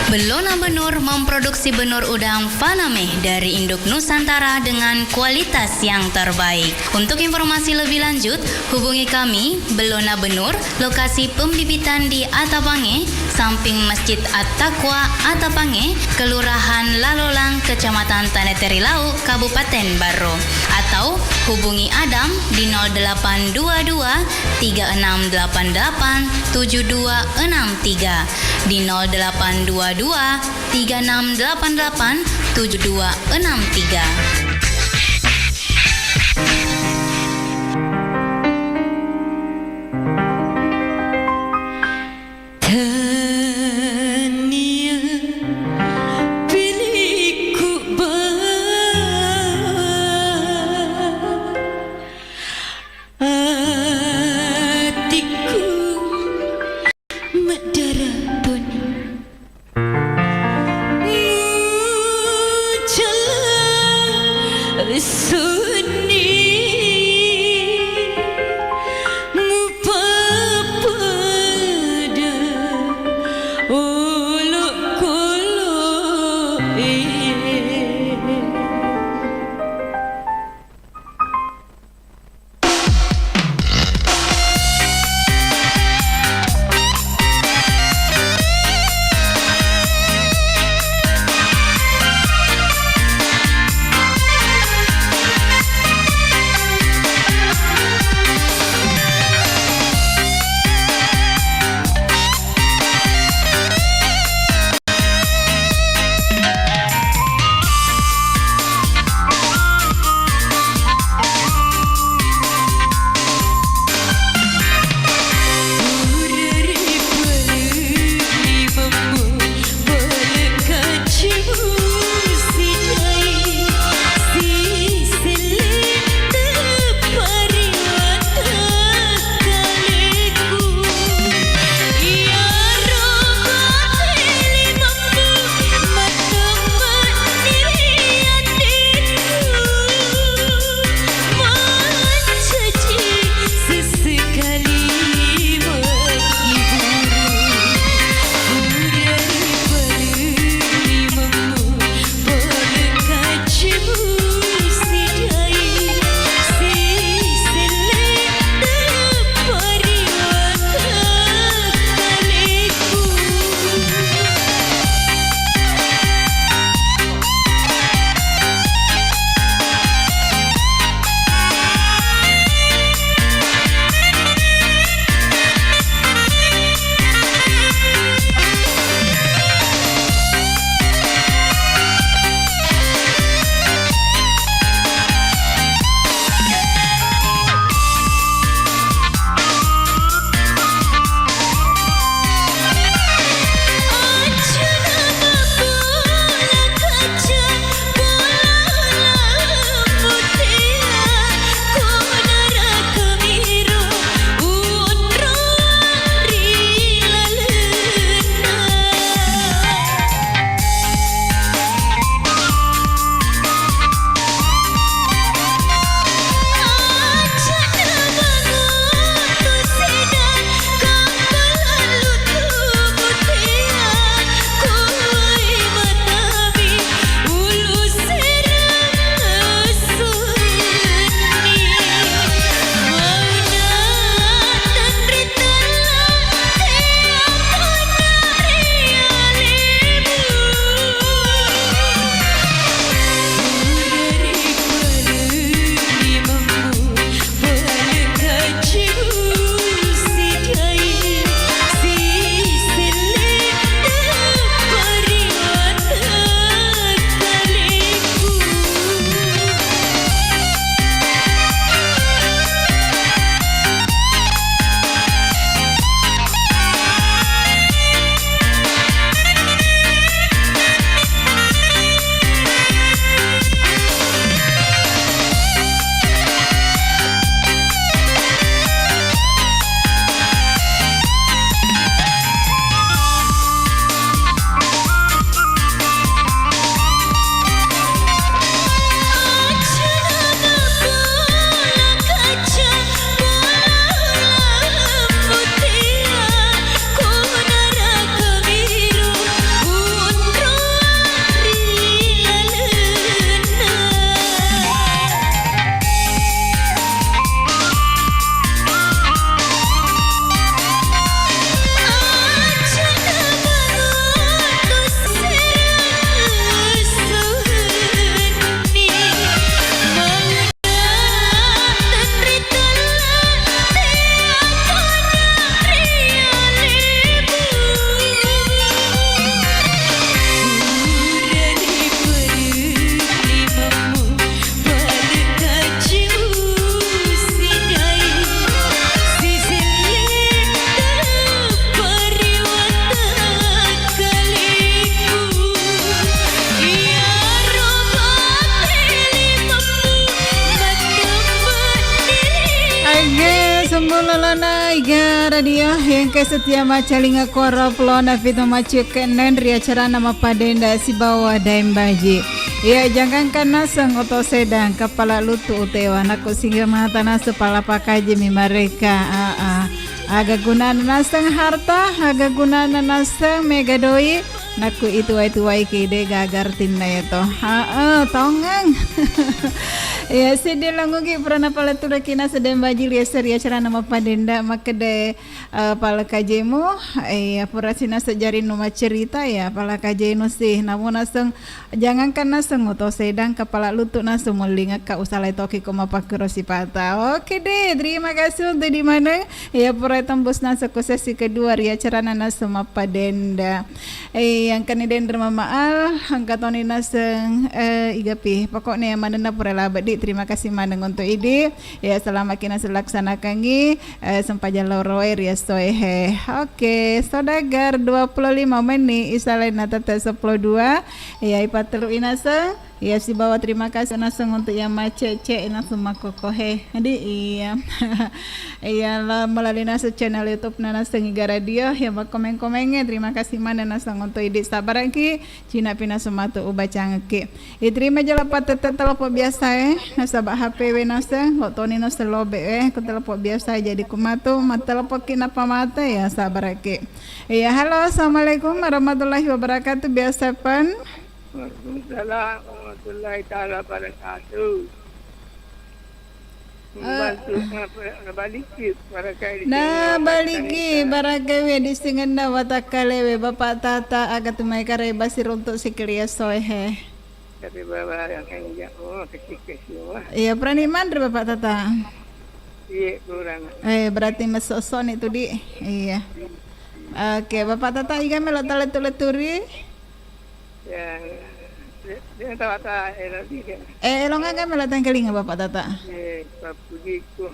Bellona Benur memproduksi benur udang faname dari induk Nusantara dengan kualitas yang terbaik. Untuk informasi lebih lanjut, hubungi kami, Bellona Benur, lokasi pembibitan di Atapange, samping Masjid At-Taqwa Atapange, Kelurahan Lalolang, Kecamatan Tanah Terilau, Kabupaten Barro. Atau hubungi Adam di nol delapan dua dua, tiga enam delapan delapan, tujuh dua enam tiga, di nol delapan dua dua, tiga enam delapan delapan, tujuh dua enam tiga. Tania pilikku ba atikku. Maddara Boni. Mucalla sunni mupapada olokolo'e. Lolona iga radio yang ke setia macalinga koro pelona pitu macik kenen ri acarana mappadenda sibawa daeng baji. Iya, jangankan naseng oto sedang kepala lutu utewa nakku singgah mata naseng pala pakaji mi mereka. Aa. Aga gunana naseng harta, aga gunana naseng mega doi, nakku itu wai-tuwai ki de gaga artinna ya to. Aa, tongeng. Ya, sedih langugi pura napala turaki naseng daeng baji liasa ri acarana mappadenda makkeda, eh, pala kajemu, eh, ya, pura sinaseng jari nu maccerita ya, pala kajenu sih. Namu naseng, jangankan naseng oto sedang kepala lutu naseng mullingekka usalai toki ko mapakkuro sipata. Oke deh, terima kasih untuk di mana ya pura tembus naseng ku sesi kedua ri acarana naseng mappadenda. Eh, yang kani dendra mamaal, angkatoni naseng, eh, igapi. Pokoknya yang mana pura labedi. Terima kasih maneng untuk idi. Ya, selama kina selaksanakangi, eh, sempajang loroe ri esso e he. Oke, saudagar dua puluh lima menit, isalainna tette seppulo dua. Ya, ipatteru inaseng. Ya, sibawa terima kasih naseng untuk yang macece naseng makkoko he. Jadi, iya. Iya, la-, melalui naseng channel YouTube na naseng Iga Radio, ya, makkomeng-komengnge. Terima kasih mana naseng untuk idi sabaraki. Cina pina sematu ubacangekki. Iterima jala pattette telepon biasa e, nasaba H P we naseng, lo toni naseng lobe e, ko telepon biasa e, jadi kumatu, mattelepon ki nappa mate ya, sabaraki. Iya, halo, assalamualaikum warahmatullahi wabarakatuh, biasa pen. Waalaikumsalam warahmatullahi taala wabarakatuh. Eh. Membantu, apa, nabaliki barakai di Nah, sini, baliki barakai we di singenna watakkalewe, Bapak Tata, aga tumai kareba siruntuk sikili essoe he. Tapi bawa yang enggak, oh, kecil-kecil, wah. Iya, berani manre, Bapak Tata? Iya, kurang. Eh, berarti mesosok nih tuh, Di. Iya. Oke, Bapak Tata, iga melo taletu-leturi? Ya, dia, dia tahu tak, eh, nanti dia. Eh, elong aga melo tengkelinga, Bapak Tata? Eh, papujiku.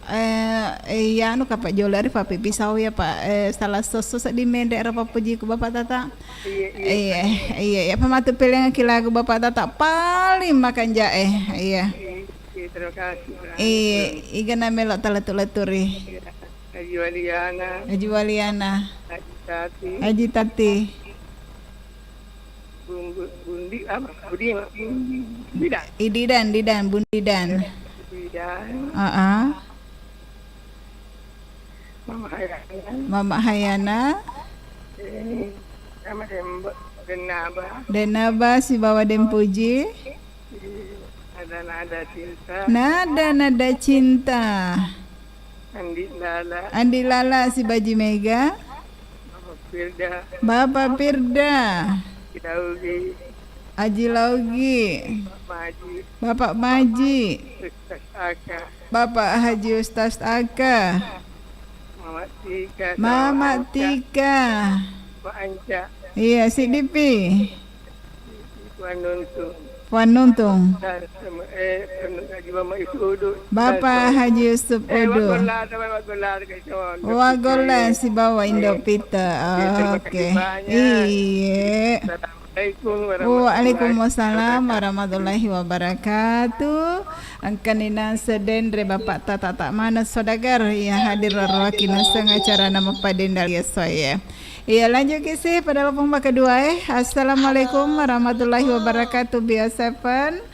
Eh, eh, iya, anu, Kak, Pak Jolari, Pak Pipi Sawi, ya, Pak. Eh, salah sosso sedih mendek, Bapak pujiku, Bapak Tata. Iya, iya. Iya, iya, iya, pematu peleng ki lagu Bapak Tata paling makan jae. Iya. Iya, iya, terima kasih, Pak. Iya, iga na melo taletu-leturi. Iya. Haji Waliana. Haji Waliana. Haji Tati. Haji Tati. Bun-, bu-, Bundi, apa? Budi, Bundi, Budidan. Ididan, Didan, Bundidan. Budidan. Heeh. Mama Hayana. Mama Hayana. Eh, sama Dembo, Denaba. Denaba sibawa Dempuji. Nada-nada cinta. Nada-nada cinta. Andi Lala. Andi Lala sibaji mega. Bapak Firda. Bapak Firda. Aji Laugi. Aji Laugi. Bapak Maji. Bapak Maji. Ustaz Aka. Bapak Haji Ustaz Aka. Mama Tika. Mama Tika. Pak Anca. Iya, sidipi. Puan Nuntung. Puan Nuntung. Dan, eh, Haji Mama Yusuf Udu. Bapak Haji Yusuf Udu. Eh, Wagola, Wagola, Wagola sibawa Indo Pita. Oke. Iya. Assalamualaikum warahmatullahi Waalaikumsalam warahmatullahi wabarakatuh. Engkani naseng denre Bapak Tata tak mana saudagar yang hadir rarwaki naseng acara nama padendal ya saya. Iya, lanjut ki sih pada telepon kedua eh. Assalamualaikum warahmatullahi wabarakatuh, Bio Seven.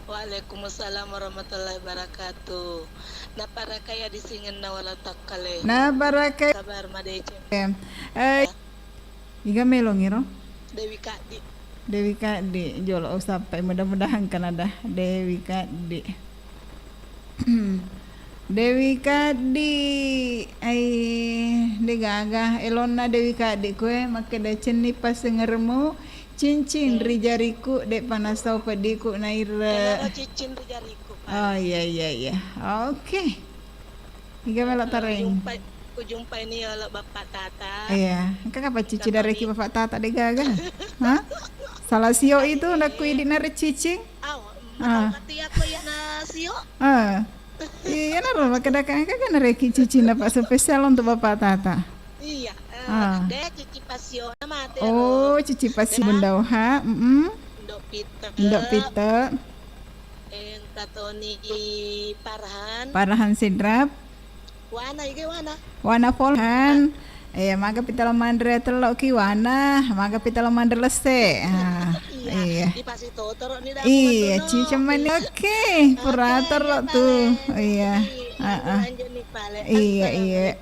Waalaikumsalam warahmatullahi wabarakatuh. Nappa rakai ya di singen nawala takkale. Nappa rakai. Sabar madeceng. Eh, iga melong iro? Dewi Kaddi. Dewi Kaddi, jolo usappai. Mudah-mudahan kan ada Dewi Kaddi. Dewi Kaddi, ai, de gaga elonna Dewi Kaddi kue, makkeda cenni pasengermu, cincin ri jariku, de panasau pediku naira. Kenapa cincin ri jariku, Pak? Oh, iya, iya, iya. Oke. Iga melo tareng. Kujumpai, kujumpai ni ya lo Bapak Tata. Iya, engka kapa cici dari ki Bapak Tata de gaga? Hah? Salah sio itu, nak kuidi nare cicing. Aw, ah. Mati aku ya nasio. Ah. Iya, naro, makkeda kan, kan, kan, reki cici napa spesial untuk Bapak Tata. Iya, eh, ah. De cici pasio, mate. Oh, cici pasio Bunda Oha, mm-mm. Indo Pita. Indo Pita. Eh, katoni Parhan. Parhan Sidrap. Wana, ige wana. Wana Volhan. Eh, maga pitalo manre tello ki wana, maga pitalo manre lesse. Ah, iya. Iya. Dipasi totoro ni dah. Iya, cicemani. Oke, pura toro tu. Iya. Heeh. Iya, iya.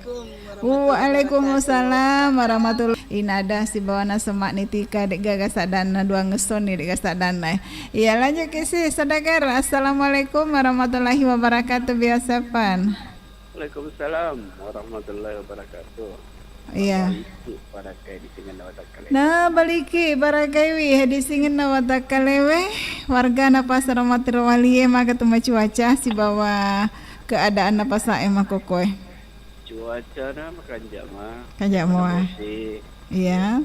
Waalaikumsalam warahmatullahi. Inada sibawana semak nitika, de gaga sadanna, duang ngesso ni de gaga sadanna. Iya, lanjut ke si sadagar. Assalamualaikum warahmatullahi wabarakatuh, biasa pan. Waalaikumsalam warahmatullahi wabarakatuh. Iya. Nabaliki barakai disingenna watakkale. Nabaliki barakai wi disingenna watakkalewe. Wargana pasar Matiro Walie, maga tuma cuaca sibawa keadaanna pasae makokoe. Cuacana makanja ma. Kanja mua. Iya.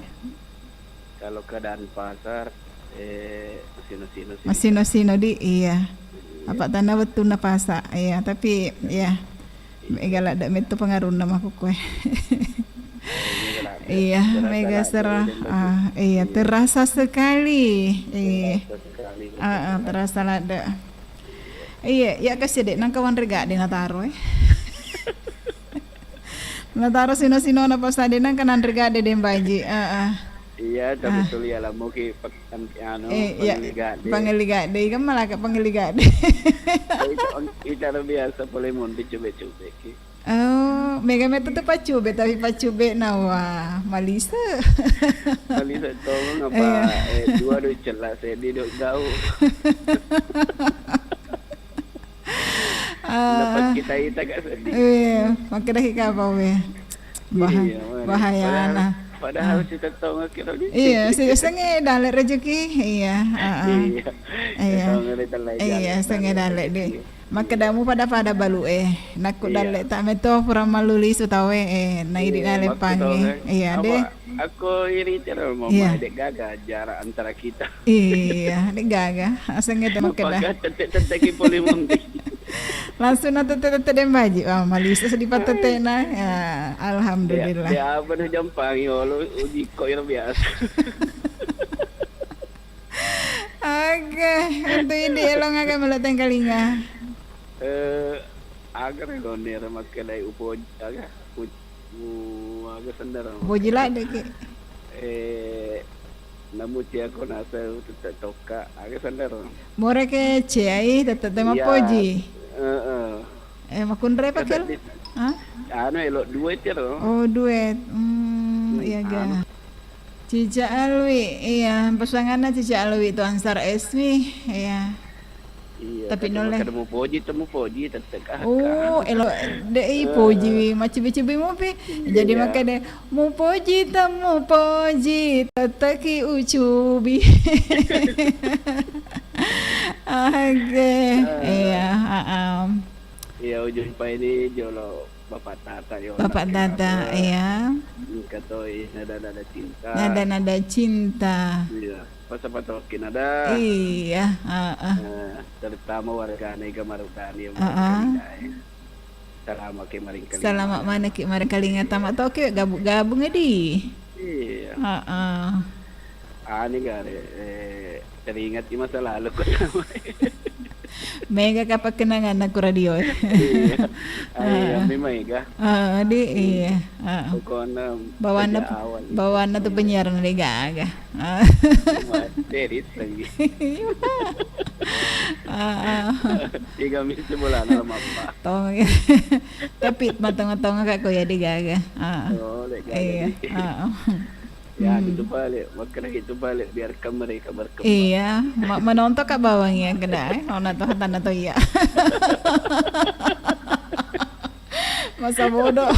Kalau keadaan pasar, eh, masino-sino sih. Masino-sino di, iya. Iya. Apa tanah wettunna pasa, iya. Tapi, iya. Mega ladde metto pengaruhna makokoe. Iya, mega sera. Ah, iya, terasa sekali. Iya. Terasa sekali. Ah, ah, terasa ladde. Iya, iya kasi de nangka wanre gade nataro, eh. Nataro sino-sinona pasa de nangka nanre gade de mbaji. Heeh. Iya, tapi tuli ya lamu ki pek-, anu, eh, iya, pangelli gade. Pangelli gade, kan malaka pangelli gade. Itu, itu biasa pole mon dicobe-cobe ki. Oh, mega metto tu paccube, tapi paccube nawa malise. Malise tongeng apa, iya, eh, dua do cella seddi do gau. Ah. Dapat kita ita gak seddi. Iya, makkeda ki kapang we. Baha-, iya, mana? Bahayana. Padahal, padahal, ah, kita tongeng kira di. Iya, si-, senge dalle rezeki. Iya, heeh. Iya. Iya. Tongeng ri tellai. Iya, jalan, senge dalle di. Iya. Makkedamu pada-pada balu'e, nakku, iya, dalle'ta metto pura mallu lisu tauwe, eh, naidi, iya, naleppangngi. Iya, apa, de. Aku iri tero, iya, mama, de gaga jarak antara kita. Iya, de gaga. Aseng itu makkeda. Maka tette-tette ki pole mundi. Langsung na tette-tette de mbaji. Wah, malisu seddi pattette'na. Ya, alhamdulillah. Ya, ya, apa na jampangi, walau uji kok yang biasa. Oke, untuk idi elong aga melo tengkalinga. Eh, aga rego nera makkedai upoji aga, u-, u-, aga sendera. Upoji ladde ki. Eh, namu cia ko nasa tette tokka, aga sendera. More ke ciai tette tema poji. Heeh. Eh, makunre pakel? Hah? Anu, elo duet ya ro. Oh, duet. Hmm, iya ga. Anu. Cica Alwi, iya, pasanganna Cica Alwi tu Ansar Esmi, iya. Iya, tapi nole. Kada mupoji, temu poji, tette ka. Oh, elo de i poji, macubi-cubi mupi. Jadi, iya, makkeda mupoji, temu poji, tette ki ucubi. Oke, ah, iya, heeh. Iya, ujung pa ini jolo Bapak Tata, yo, Bapak Tata, iya. Engka toi nada-nada cinta. Nada-nada cinta. Iya, pas apa toki nada. Iya, heeh. Eh, terutama wargana iga marugani yang, heeh, marugani, eh. Salama ke maringkalinga. Salama mana ki maringkalinga, tama toki gabung-gabung di. Iya. Heeh. Ani gare, eh, teringat di masa lalu kok. Mega kapang kenangan aku radio. Iya. Ayo, heeh, memang mega. Heeh, di, hmm, iya. Heeh. Pokoknya bawana, bawana tu penyiaran de gaga. Heeh. Mati di tenggi. Heeh. Tiga misi bulan lama apa? Tong. Tapi matong-matong kak ko ya de gaga. Heeh. Oh, de gaga. Iya. Heeh. Ya, hmm, itu balik. Makkeda itu balik, biarkan mereka berkembang. Iya, ma-, menonton kak bawang ya, kena, eh. Nona tuh, tanda tuh, iya. Masa bodoh.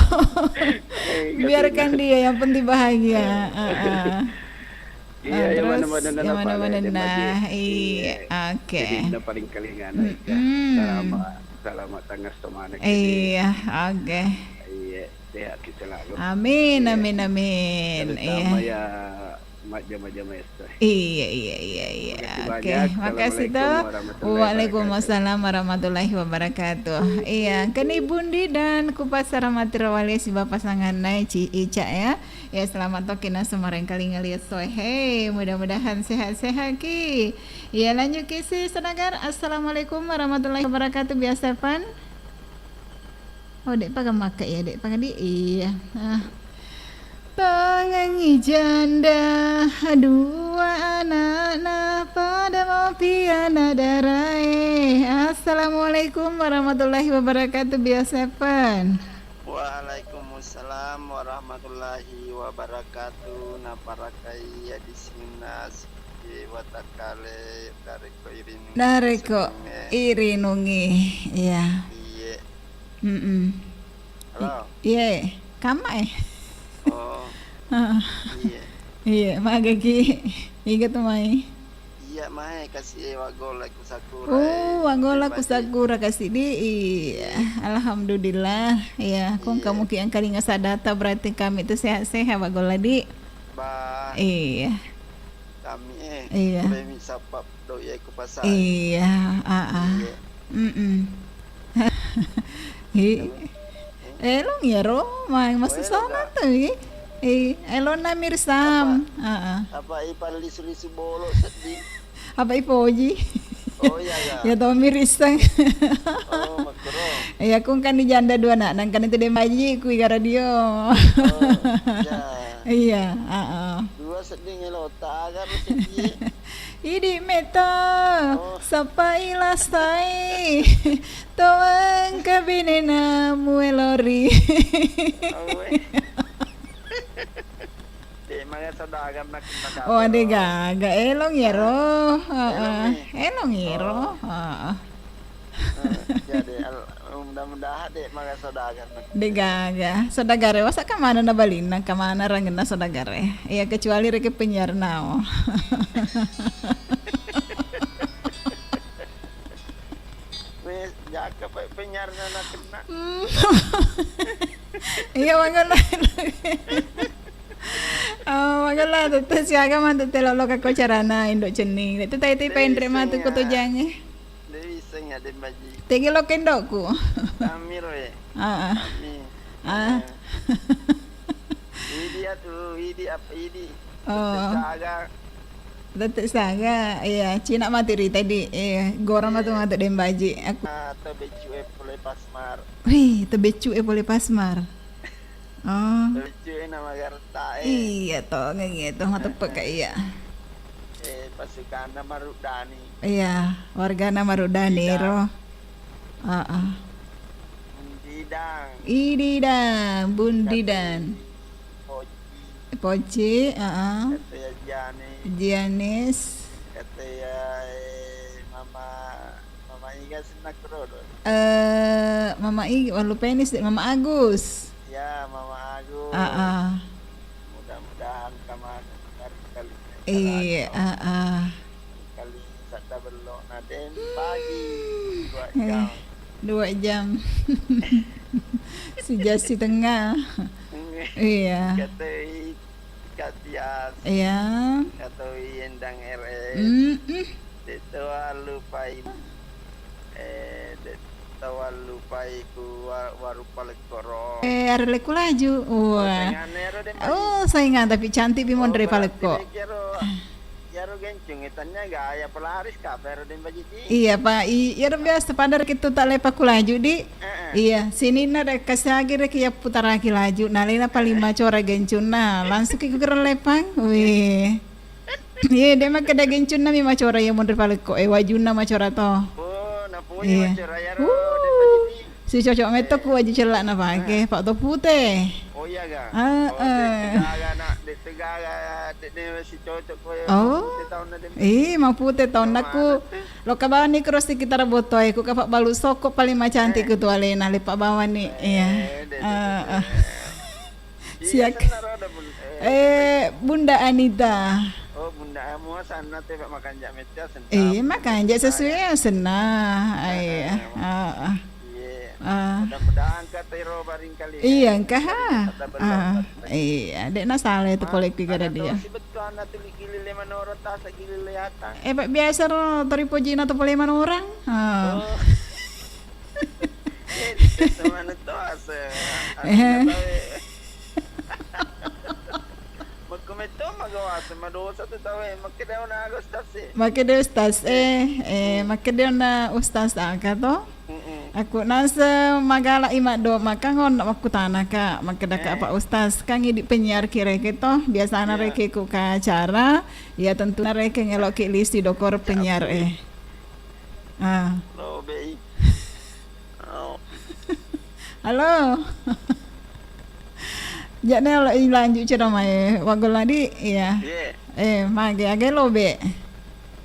Eh, biarkan dia, yang penting bahagia. Iya. Heeh. Iya, nah, yang terus mana-mana yang mana-mana, nah, iya, oke. Jadi, paling kalingan, mm-mm, selama, selama tengah semana. Iya, oke. Iya. Sehat ki selalu. Amin, iya, amin, amin. Terutama iya, ya majjama-jama esso. Iya, iya, iya, iya. Makasih, oke, banyak. Makasih to. Assalamualaikum warahmatullahi wabarakatuh. Waalaikumsalam warahmatullahi wabarakatuh. Iya, keni Bundi dan Kupasara Matiro Walie sibawa pasanganna Ci Ica ya. Ya, selamat toki na semarengkalinga liessoe. Hei, mudah-mudahan sehat-sehat ki. Iya, lanjut ki si Senagar. Assalamualaikum warahmatullahi wabarakatuh. Biasa pan. Oh, de'pa makka iya, de'pa di iya. Ah. Tangangi janda dua anakna pada mau piana darae. Assalamualaikum warahmatullahi wabarakatuh, Bio Seven. Waalaikumsalam warahmatullahi wabarakatuh. Naparakai ya di sini nasi watakkale dari Narekko irinungi, iya. Iye. Mm-mm. Halo. I-, iye, kamma e. Oh. Heeh. Iye. Iye, magaki. Iga tu mai. Iya, mae kasi e waggola ku Sakura. Oh, waggola ku Sakura kasi di. Iya, alhamdulillah. Iya, kong kamu ki angkalinga sadata berarti kami tu sehat-sehat waggola di. Ba. Iya. Kami e. Iya. Puremi sappa doi e ku pasai. Iya, aa. Iya. Mm-mm. Hi. Elong iyaro, ma-, masuk sana tu, i. I, elonna Mirsam. Apa? Aa. Apa ipallisu-lisu bolo seddi? Apa ipoji? Oh, iya, iya. Ya, Tommy Riseng. Oh, makkuro. Iya, kung kan di janda dua nak, nang kan itu demaji ku iga radio. Oh, iya. Iya, aa. Dua sedding elota, aga seddi. Idi meta, oh. Sapa ilasai, to engka binena muelori. Awe. De' maga saudagar nak-, nak-. Oh, de' gaga. Elong iyaro. Heeh. Elong i. Elong iyaro. Oh. Heeh. Eh, jadi al-, mudah-mudahan de' maga saudagar nak-. De' gaga. Saudagare, wasa kamana na balinna, kamana rangenna saudagare. Iya, kecuali reke penyiar nao. Wes, jaka pa penyiar na kena. Hmm. Iya, makanya. Oh, makanya, tette siaga matu tette lolo kako carana Indo Cenning. Tette tai tai paenre matu ko to jange. Dewi seng ya, Dembaji. Tegi lo kendokku. Amiro ya. Ah, ah. Ami. Ah. Eh. Idi atu, idi apa, idi. Oh. Tette saga. Tette saga, iya. Cina matu ri tadi, iya. Gora matu, iya, matu Dembaji. Aku. Ah, to beccu e pole pasmar. Wih, to beccu e pole pasmar. Oh. Lucu e nama garta e. Iya to, ngengi to, mateppe ka iya. Eh, pasukanna Maruddani. Iya, wargana Maruddani ro. Heeh. Bundidang. Ididang, Bundidan. Poci. Poci, heeh. Kata ya Janis. Janis. Kata ya, eh, Mama Mama Iga senna kerodo. Eh, Mama Iga, wallupenis de, Mama Agus. Ya, Mama Agus. Ah, ah. Mudah-mudahan kamana kali. Iya, ah, ah. Kali sadda bello na den pagi dua jam. Eh, dua jam. Sijasi tengah. Iya. Katoi Katias. Iya. Katoi Endang R S. Mm-mm. De'to allupai, eh, de'to allupai ku wa-, warung Palekkoro. Eh, are lekku laju. Wah. Sainganna ero de. Oh, saingan, tapi cantik bi monre Palekko. Iyaro, iyaro gencung, eh, tanya gaya pelaris ka, pero de Mbak Jiti. Iya, Pak. I-, iyaro biasa pada rekittu tak lepa ku laju, di. Heeh. Iya, sininna de kasagi reki ya putaraki laju, nalena paling macora gencunna, langsung ki kukira lepang. Wih. Iya, de makkeda gencunna mi macora iya monri Palekko, eh, wajunna macora to. Oh, napoji macora iyaro, de Mbak Jiti. Si cocok metto ku waju cellak na pake, Pak to pute. Oh iya ga? Heeh. Oh, de gaga nak, de gaga, de ne si cocok ko. Oh. Pute taunna de. Ih, mapute taunna ku. Loka bawani kro sekitar botoe, ku kapa balu soko paling macantik ku tu alena, lepa bawani. Iya. Eh, de, de, de, de. Heeh. Iya, siak. Senna roda, Bun-, eh, eh, Bunda Anita. Oh, Bunda, eh, mua sanna te, Pak, makanja mecca senna. Iya, makanja sesuai ya senna. Iya. Heeh. Iya. Ah. Mudah-mudahan ka tero baring kali ya. Iya, engka ha. Iya, de na salah itu pole ku gara dia. Sibetuanna tu gili le manoro tasa gili le atang. Eh, Pak, biasa ro tori pojina tu pole manorang. Ah. Oh. Eh, di tes mana tu asa. Eh. Makkumetto magawasa madosa tu tau e, makkeda ona aga ustaz e. Makkeda ustaz e, eh, makkeda ona ustaz aga to? Mm-mm. Aku naseng magala i maddo, makkangon makkutanaka, makkedaka Pak Ustaz, kan idi penyiar ki reke to, biasana reke ku ka acara, ya tentuna reke ngeloki lisi dokor penyiar e. Ah. Halo. Ja'na lo ilanjut ceramae, Wagolla di, iya. Eh, mage, age lobe.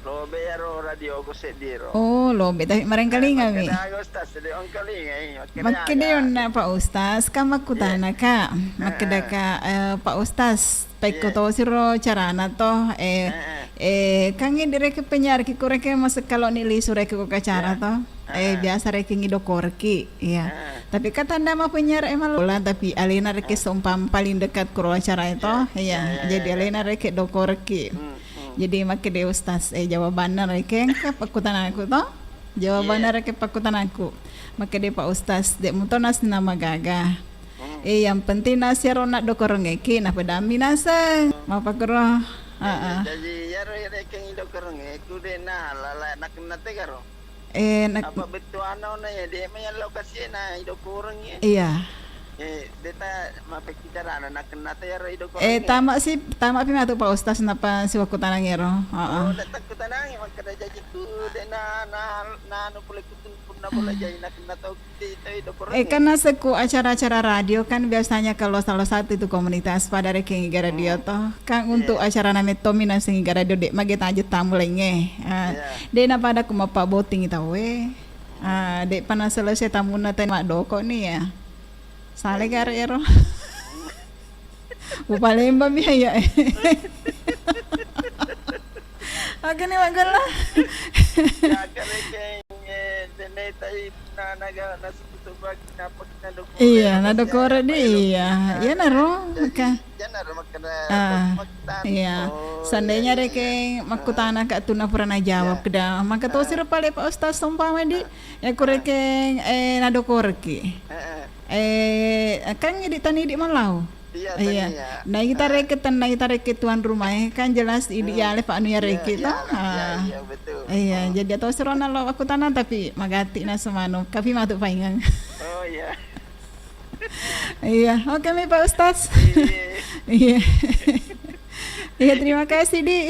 Lobe iyaro radio ko seddi ro. Oh, lobe, tapi marengkalinga mi. Makkeda Ustaz, kan makkutana ka, makkeda ka, eh, Pak Ustaz, pekko to siro carana to, eh, eh, kan ini reke penyiar ki kureke masuk kalau ni lisu reke ko acara to. Eh, biasa reke ngidokorki. Iya. Tapi kan tanda ma penyiar emang lola, tapi alena reke sompang paling dekat kuro acara itu. Iya. Jadi alena reke dokorki. Jadi makkeda Ustaz, eh, jawabanna reke engka pakkutanaku to. Jawabanna reke pakkutanaku. Makkeda Pak Ustaz, de muto nasna magaga. Eh, yang penting nasi ro nak dokorongeki, napadami naseng. Mapakuro. Heeh. Jadi iyaro reke ngidokorongeku de na lala nakna tegaro. Eh, nak- Apa bettuanna ona ya, de' mai lokasi'na idokoreng ya. Iya. Eh, de' ta mappekkicarana, nakennata iyaro idokoreng. Eh, tama si, tama pi matu Pak Ustaz napa siwakkutanang ero. Heeh. Oh, de' takkutanangi makkeda jaji ku de' na, na, na anu pole kutu punna bola jaji nakennata oki de' ta idokoreng. Eh, kan nasekku acara-acara radio kan biasanya kalau salah satu itu komunitas pada rekeng iga radio toh. Kan untuk acara namettomi naseng iga radio de' mage taje tamu laingnge. Ah, de' napada ku mappabbottingi tauwe. Ah, de'pa naselesai tamunna tania maddoko ni ya. Sale gare ero. Upalembang biaya. Oke ni Wagolla. Iya, nadokore di iya. Iya naro maka. Ah, iya. Seandainya reke makkutana ka tu napura najawab keda. Maka to siro pale Pak Ustaz sompama di. Ya ku reke, eh, nadokoreki. Eh, kan idi tani idi mallau. Iya. Nah, ita reke tenna ita reke tuan rumah e kan jelas idi yale Pak anu ya reke to. Iya, jadi atau siro nalo makkutana tapi magatti na semanu. Kapi matu paingang. Oh iya. Iya, oke mi Pak Ustaz. Iya. Iya, terima kasih, Di.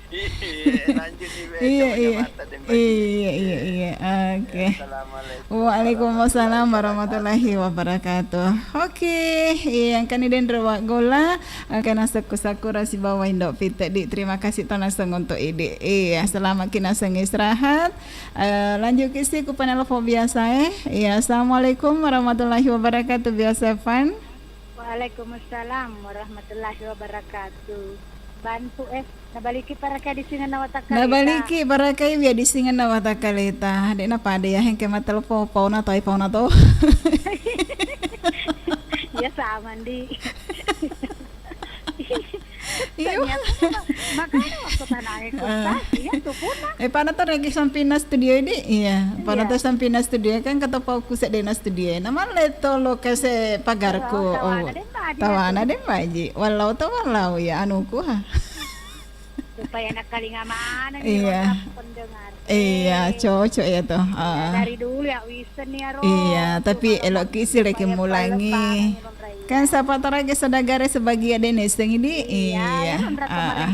Iya, lanjut di. Iya, iya. Iya, iya, iya. Oke. Assalamualaikum. Waalaikumsalam warahmatullahi wabarakatuh. Oke, iya, engkani denre Wagolla, engkana sekku sakura sibawa Indo Pite, Di. Terima kasih to naseng untuk idi. Iya, selamat ki naseng istirahat. Eh, lanjut ki si ku penelpon biasa, eh. Iya, assalamualaikum warahmatullahi wabarakatuh, biasa Fan. Waalaikumsalam warahmatullahi wabarakatuh. Bantu, eh, nabaliki paraka di singenna watakkaleta. Nabaliki paraka iya di singenna watakkaleta. De' napada ya hengke matelpon pauna to, pauna to. Iya sama, Ndi. Iya. Makanya waktu tanah ikut tas, iya tuh punna. Eh, pada to regi sampinna studio ini, iya. Pada to sampinna studio kan kata pauku sedena studio. Nama leto lo kese pagarku. Oh, tawana de' baji. Tawana de' baji. Wallau to wallau ya anuku ha. Supaya nakkalinga maneng iya. Pendengar. Iya, cocok ya toh. Iya, dari dulu ya wisen ya ro. Iya, tapi elok ki sih lagi mulangi. Kan sapa taraga sadagare sebagia dene seng ini. Iya, iya.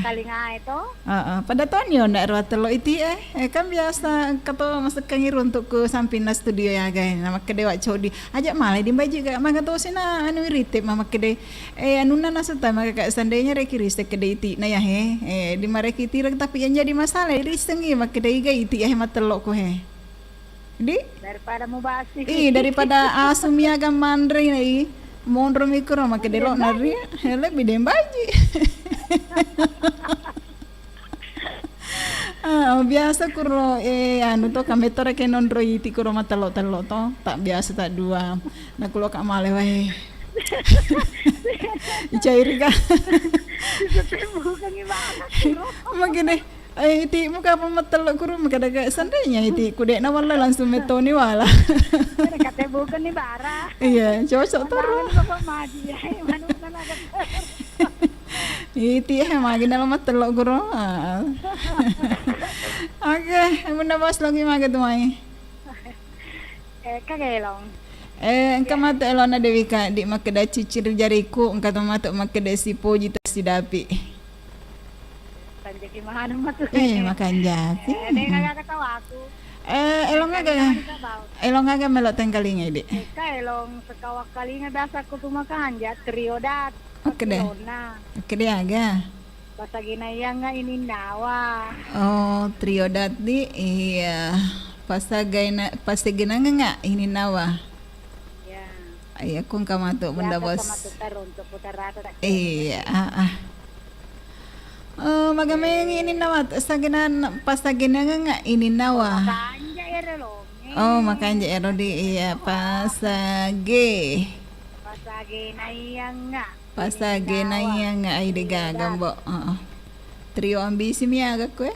Kalinga itu. Heeh, pada toni yo ndak ro tello iti eh. Eh, kan biasa kato masekangi runtuk ku sampinna studio ya gai. Nama kedewa codi. Aja malai di baji ga mangga to sina anu irite mama kede. Eh, anunna nasetta maka seandainya reki riste kede iti na ya he. Eh, di mareki tireng tapi yang jadi masalah risengi maka dei ga iti ya he matello ko he. Di? Daripada mubasi. Ih, daripada asu miaga manre na i. Monro mikro maka delo nari. He lebih dembaji. Ah, biasa kuro, eh, anu to, kametto reke nonro iti kuro matello-tello to, tak biasa tak dua. Nakulo ka male wae. Icairi ka. Makanya, eh, iti muka apa matello kuro, makanya seandainya iti kudek na wala langsung metoni wala. Kate bukan ni bara. Iya, cocok terus. Bapak maji ya, manukna naga. Iti eh magi dalam matello guru. Ah. Oke, bunda bos lagi magi tu mai. Eh, ka gelong. Eh, engka matu elona Dewi Kak, di makkeda cicir jariku, engka to matu makkeda sipoji tasidapi. Sanjaki mahanu matu. Eh, makanja. Eh, deng aga katawaku. Eh, elong aga, elong aga melo tengkalinga, Di? Eh, ka elong sekawa kalinga biasa ku tu makanja, trio dat. Oke deh. Oke deh, aga. Pasagenaiyangnga ininnawa. Oh, trio datti, iya. Pasagaina-, pasagenangengnga ininnawa? Iya. Iya, ku engka matu, Bunda Bos. Iya, ah, ah. Oh, magamengi ininnawa, sagenan-, pasagenangengnga ininnawa? Makanja ero longe. Oh, makanja ero di, iya, pasage. Pasagenaiyangnga. Pasage naiyangnga ai de gaga, Mbok. Heeh. Trio ambisi mi aga kue.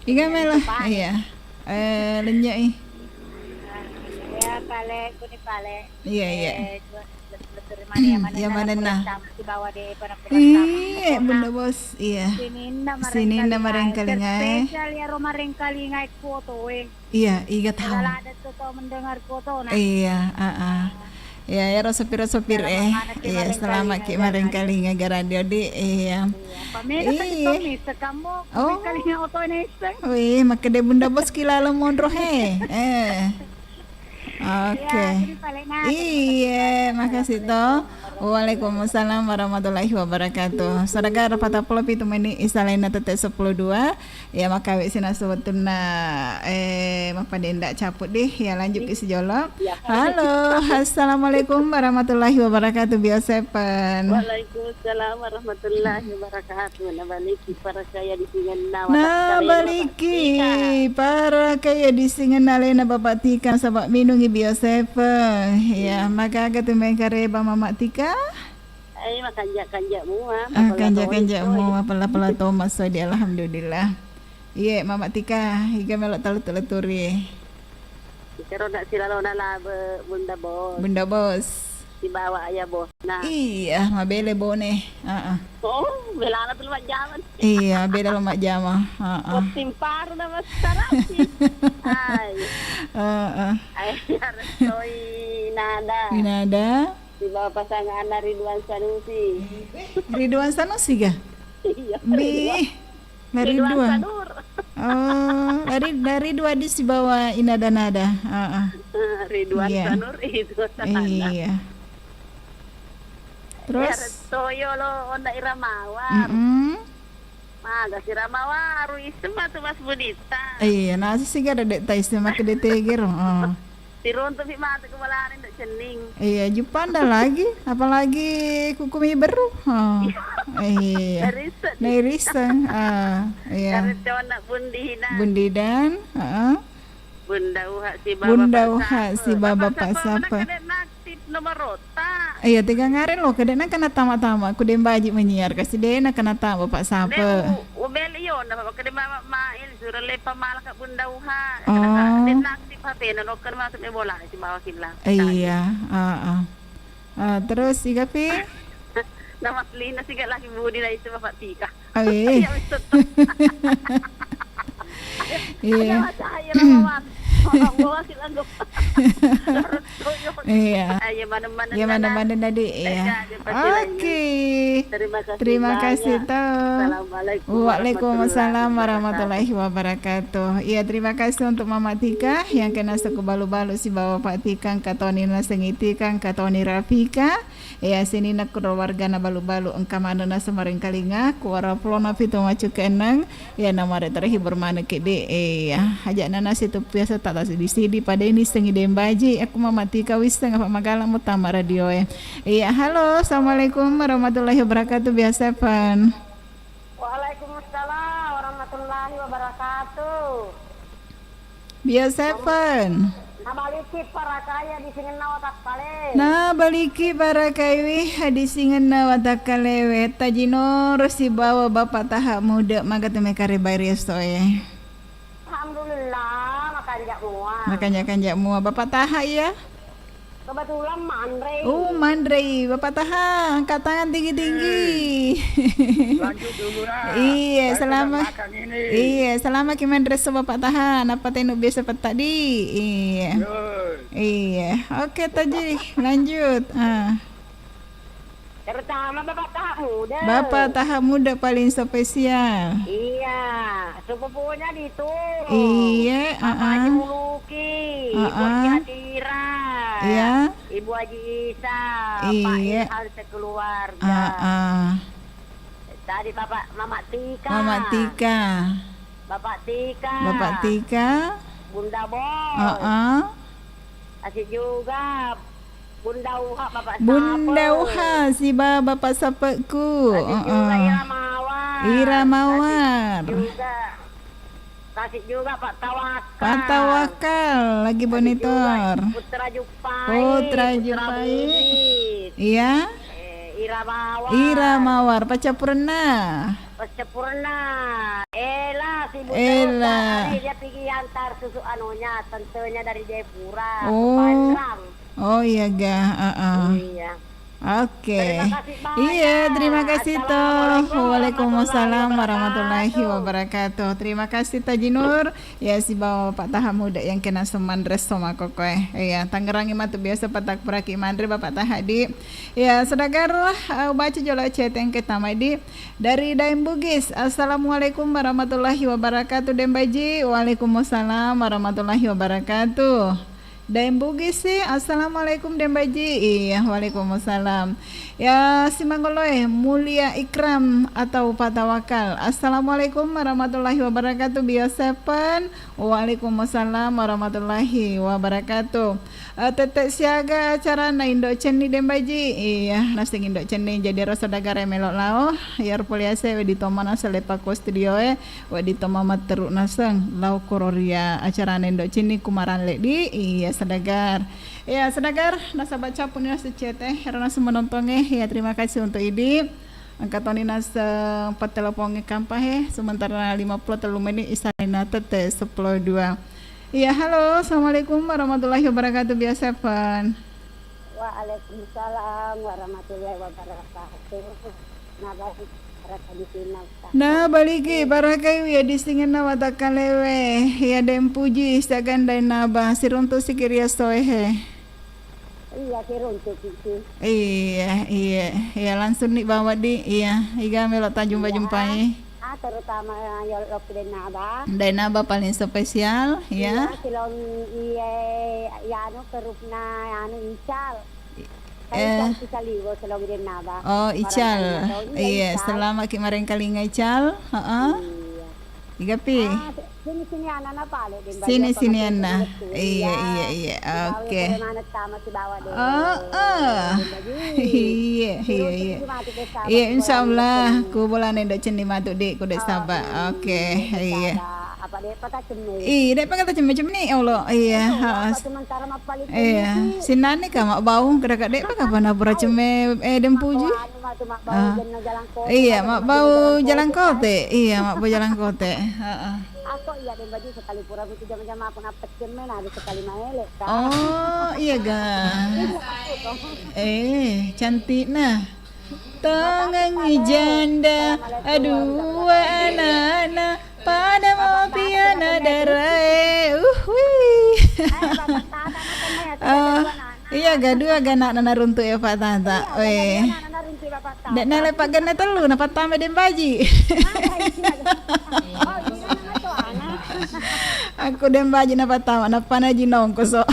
Iga melo. Iya. Eh, lenyoi. Iya, pale, kuni pale. Iya, iya. Eh, iya, manenna. Iya, Bunda Bos. Iya. Sininna marengkalinga, eh. Spesial ya ro marengkalinga e kuoto e. Iya, iga tahu. Lalada tu tau mendengar kuoto na. Iya, heeh. Ya, ero sopir-sopir, eh. Iya, selamat ki marengkalinga ga radio di. Iya. Pamela tadi Tommy sekambo, oh, marengkalinga oto neseng. Wih, makkeda Bunda Bos ki laleng monro he. Eh. Oke. Iya, makasih to. Waalaikumsalam warahmatullahi wabarakatuh. Saraga patappulo pitu menit isalaina tette seppulo dua. Iya, makawe sinasu wettunna, eh, mappadenda caput deh. Ya, lanjut ki sijolo. Iya. Halo, assalamualaikum warahmatullahi wabarakatuh, Bio Seven. Waalaikumsalam warahmatullahi wabarakatuh. Nabaliki parakaya disingenna. Nabaliki parakaya disingenna alena Bapak Tika, saba minungi Bio Seven. Iya, magaga tu mengkareba Mama Tika? Eh, makanja-kanja mua, ah, kanja-kanja mua, pella-pella to massodi, alhamdulillah. Iye, Mama Tika, iga melo talettu-letturi? Ika ro nak silalona labe Bunda Bos. Bunda Bos. Sibawa ayah bos. Nah. Iya, mabele bone. Heeh. Oh, belana tu lumajjama. Iya, beda lumajjama. Heeh. Botting paru nama sarasi. Hai. Heeh. Ayah restoi nada. Nada. Sibawa pasanganna Ridwan Sanusi. Ridwan Sanusi ga? Iya, mi. Ridwan. Dari Ridwan dua. Sanur. Oh, dari, dari dua di sibawa inada-nada. Heeh. Eh, Ridwan Sanur itu sana. Iya. Terus? Toyo lo onda iramawar. Mm-mm. Maga si ramawaru isseng matu Mas Budita. Iya, nasi siga ada dek taisse makkeda tegero. Oh. Siruntu'mi matu ke balana ndak cenning. Iya, jupanda lagi, apalagi kukumi beru. Oh. Iya. Nairisseng. Nairisseng. Ah, iya. Karena cowok nak Bundidan. Bundidan, heeh. Bunda Uha si Baba Bunda Uha si Baba Pak Sapa. Aktif nomor rota. Iya, tiga ngare lo, kede na kena tama-tama, ku dembaji menyiar, kasi de na kena tama Pak Sapa. Ubel iyo, na kede Mama Mail, sura lepa malaka Bunda Uha. Oh. Den aktif H P na, noken masuk me bola, si bawa kila. Iya, heeh. Ah, terus, Iga Pi? Nama Lina siga lagi Budi na itu Bapak Tika. Awe. Iya. Iya. Iya, mana-mana tadi, iya. Oke. Terima kasih, Tau. Waalaikumsalam warahmatullahi wabarakatuh. Iya, terima kasih untuk Mama Tika yang kena seku balu-balu sibawa Pak Tika, engka toni naseng i Tika, engka toni Rafika. Iya, sininna kuro wargana balu-balu engka maneng naseng marengkalinga, kuwaro pulona pitu maccu ke enneng. Iya, namare terhibur maneng kidi. Iya, aja'na nasi tu biasa tak tasidi-sidi, pada ini sengi dembaji. Aku Mama Tika wisseng apa magala mutama radio e. Iya, halo, assalamualaikum warahmatullahi wabarakatuh, Bio Seven. Waalaikumsalam warahmatullahi wabarakatuh. Bio Seven. Nabaliki parakaya di singenna watakkale. Nabaliki parakaiwi di singenna watakkalewe. Tajinoro sibawa Bapak Taha Muda, maga tu mekare bairi esso e. Alhamdulillah, makanja mua. Makanja-kanja mua. Bapak Taha, iya? Kebetulan manre. Oh, manre. Bapak Taha, angkat tangan tinggi-tinggi. Eh, lanjut dulu, nah. Iya, saya sedang selamat. Makan ini. Iya, selamat ki manre so Bapak Taha. Napa tenu biasa petadi? Iya. Yoi. Iya. Oke, Taji, lanjut. Ah. Terutama Bapak Taha Muda. Bapak Taha Muda paling spesial. Iya, sepupunya ditu. Iya, Bapak heeh. Haji Muluki, heeh. Bos Jatira. Iya. Ibu Haji Isa, Pak Iya. Ilham sekeluarga. Heeh. Tadi Bapak Mama Tika. Mama Tika. Bapak Tika. Bapak Tika. Bunda Bos. Heeh. Asik juga Bunda Uha, Bapak Bunda Sape. Uha, siba Bapak Sapeku. Asik juga Heeh. Ira Mawar. Ira Mawar. Asik juga. Kasih juga Pak Tawakal. Pak Tawakal lagi Kasih juga monitor. Putra Jupai, Putra Putra Jupai. Budi. Iya. Eh, Ira Mawar. Ira Mawar, Pacapurenna. Pacapurenna. Ela, si Buta Ela. Tadi dia pergi antar susu anunya, tantenya dari Jayapura, ke Oh. Panrang. Oh, iya, ga. Heeh. Iya. Oke. Terima kasih banyak. Iya, terima kasih, toh. Assalamualaikum Waalaikumsalam warahmatullahi warahmatullahi wabarakatuh. Terima kasih, Taji Nur. Ya, sibawa Pak Taha Muda yang kena seman resto makokoe. Iya, Tangerang matu biasa patak puraki manre Bapak Taha di. Ya, sedagar, eh, baca jolo chat yang pertama di dari Daeng Bugis. Assalamualaikum warahmatullahi wabarakatuh, Dembaji. Waalaikumsalam warahmatullahi wabarakatuh. Daeng Bugis sih, assalamualaikum Dembaji. Iya, waalaikumsalam. Ya, simangoloe, Mulia Ikram atau Pak Tawakal. Assalamualaikum warahmatullahi wabarakatuh, Bio Seven. Waalaikumsalam warahmatullahi wabarakatuh. Eh, tette siaga acarana Indo Cenni Dembaji. Iya, naseng Indo Cenni jadi rasa dagare melo lao. Yar poliase wedi tomana selepa ko studio e. Wedding to mamatteru naseng lao koro ria acarana Indo Cenni ku Maran Leddi, iya sedagar. Iya sedagar, nasaba cappu ni naseng chat e, ero naseng menontonge, iya terima kasih untuk idi. Engka toni naseng patteleponge kampa he, sementara lima puluh tellu menit isalina tette sepuluh dua. Iya, halo, assalamualaikum warahmatullahi wabarakatuh, Bio Seven. Waalaikumsalam warahmatullahi wabarakatuh. Nah, balik baraka di sini, Ustaz. Nah, baliki barakai wiya di singenna watakkalewe. Iya, Deng Puji, siaga Daeng Naba, siruntu siki ri esso e he. Iya, siruntu siki. Iya, iya, iya, langsung ni bawa di, iya, iga melo tajumpa-jumpai. Iya. Ah, terutama yolo ki Daeng Naba. Daeng Naba paling spesial, ya. Iya, silong iye, anu, kerupna, anu, Ical. Kan eh. Ical Saliwo silong Daeng Naba. Oh, Ical. Iya, Ical. Selamat ki marengkalinga Ical. Heeh. Iya. Igapi? Ah, sini-sini anana pale, Daeng Baji. Sini-sini anana. Iya, iya, iya. Oke. Heeh. Iya, iya, iya. Iya, insyaallah. Ku bolana Indo Cenni matu, Dek, ku de' saba. Oke, iya. Apa de' pata cemme? Iya, de' pata cemme-cemme ni, ya Allah. Iya, ha. Iya. Sinani ka mabbau, kada ka de' paka pana pura cemme, eh, Deng Puji. Ah. Iya, mabbau jalang kote. Iya, mabbau jalang kote. Heeh. Ako iya Deng Baji sekali pura butuh jama-jama aku napet cemme, nah, ada sekali maele, Kak. Oh, iya ga. Eh, cantik nah. Tongengi janda, dua anana, pada mopiana darae. Uhui. Eh, iya, ga dua ga anakna naruntu e Pak Tata. Weh. De' nale pagganna tellu, napattama Deng Baji. Aku Deng Baji napattama, nappa naji nongkoso.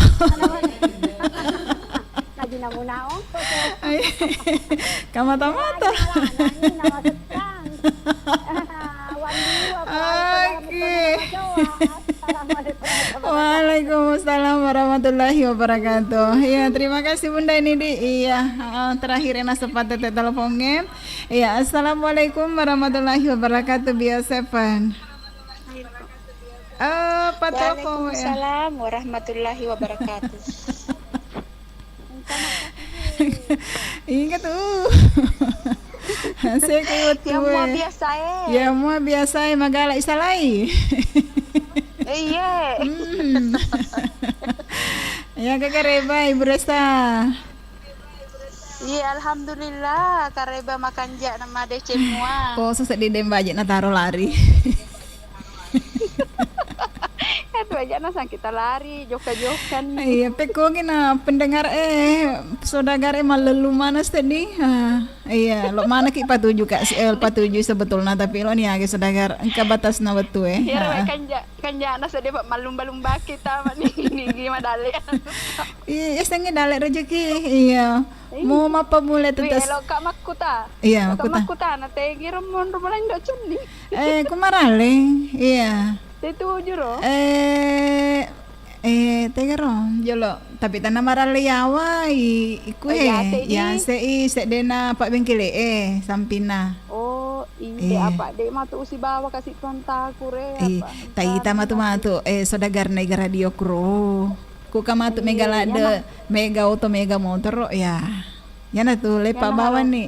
Haji Namuna ongkoso. Kamata-mata. Oke. Waalaikumsalam warahmatullahi wabarakatuh. Iya, terima kasih Bunda ini di. Iya, heeh, terakhir yang sempat tete teleponnya. Iya, assalamualaikum warahmatullahi wabarakatuh, Bio Seven. Eh, patoko ya. Waalaikumsalam warahmatullahi wabarakatuh. Ingat tuh. Saya ke waktu ya, mua biasa eh. Ya, mua biasa eh, magala isalai. Iya. Hmm. Iya, Kak Kareba, Ibu Resa. Iya, alhamdulillah, Kareba makanja na madeceng mua. Poso seddi deng baje nataro lari. Kan baje nasang kita lari, jokka-jokkan. Iya, pekkogi na pendengar, eh, saudagar, eh, mallellung mana seddi. Ah, iya, lo mana ki patuju, Kak, si, eh, patuju sebetulnya, tapi lo ni age saudagar, engka batasna wettu, eh. Iya, ah, ah. Kanja, kanjana seddi, Pak, mallumba-lumba kita, Pak, ni, ni, ni madale. Iya, sengi dale rezeki. Iya. Iya. Mau mappammula. Wi, tetas. Elo, Kak, makkuta. Iya, Kak, makkuta. Makkuta, na tegi ro monro mulai ndo cenni. Eh, ku maralle. Iya. Setuju ro. Eh, eh, tegaro, jolo. Tapi tanna maralle yawa, i, iku. Oh, he, iya, se i. Iya, se i, seddena Pak Bengkele, eh, sampinna. Oh, iya, iya. Apa, de matu usibawa kasi tuan taku re, iya, apa. Taita matu-matu, eh, saudagarna iga radio kro. Ku ka matu mega ladde, mega oto, mega motoro, ya. Yana tu lepa bawang ni.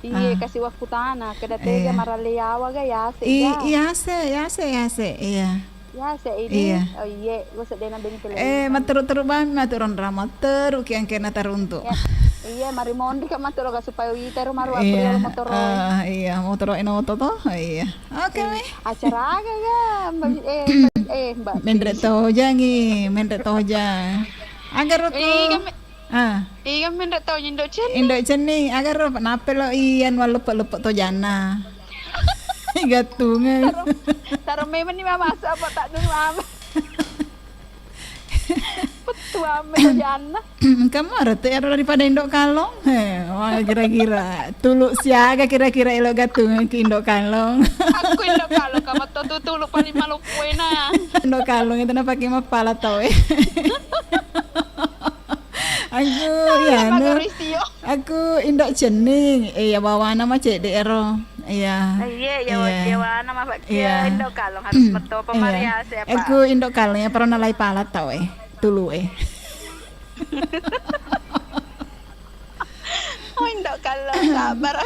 Iya, ah. Kasi wakkutana, keda tega, iya, maralle yawa ga, yase, i, ya. Yase, yase, yase, iya. Yase ini, iya. Oh, iye, gua seddena Bengkele. Eh, matteru-teru bang, matu ronra, matteru kiangkena taruntu. Ya, iya, mari monri ka matu loka supaya wita ro maru, iya, aku motoro. Ah, iya, motoro eno oto to, iya. Oke, eh, mi. Acara aga ga, Mbak, eh, Mbak, eh, Mbak. Menre tojangi, menre tojang. Agar aku. Eh, kami Ah. Iga menre tau Indo Cenning. Indo Cenning, agaro napelo iyan walleppe-leppe tojanna. Igattunge. Taro, taro memang ni mama asa apa tak dulu mama. Petua me tojanna. Kamu ada tu ero daripada Indo Kalong. He, wah, kira-kira tulu siaga kira-kira elo gattunge ke Indo Kalong. Aku Indo Kalong, kamu tu tulu paling malu kuena. Indo Kalong itu napake mapala tau, eh. Aku, iya, anu, aku Indo Cenning. Eh, ya, bawana ma cedde ero. Iya. Ah, iya, ya, iya. Yawana ma pakke, iya. Indo Kalong harus metto pemariase, apa? Aku Indo Kalong ya, pernah nalai palat tau, eh. Tulu, eh. Oh, Indo Kalong, sabar.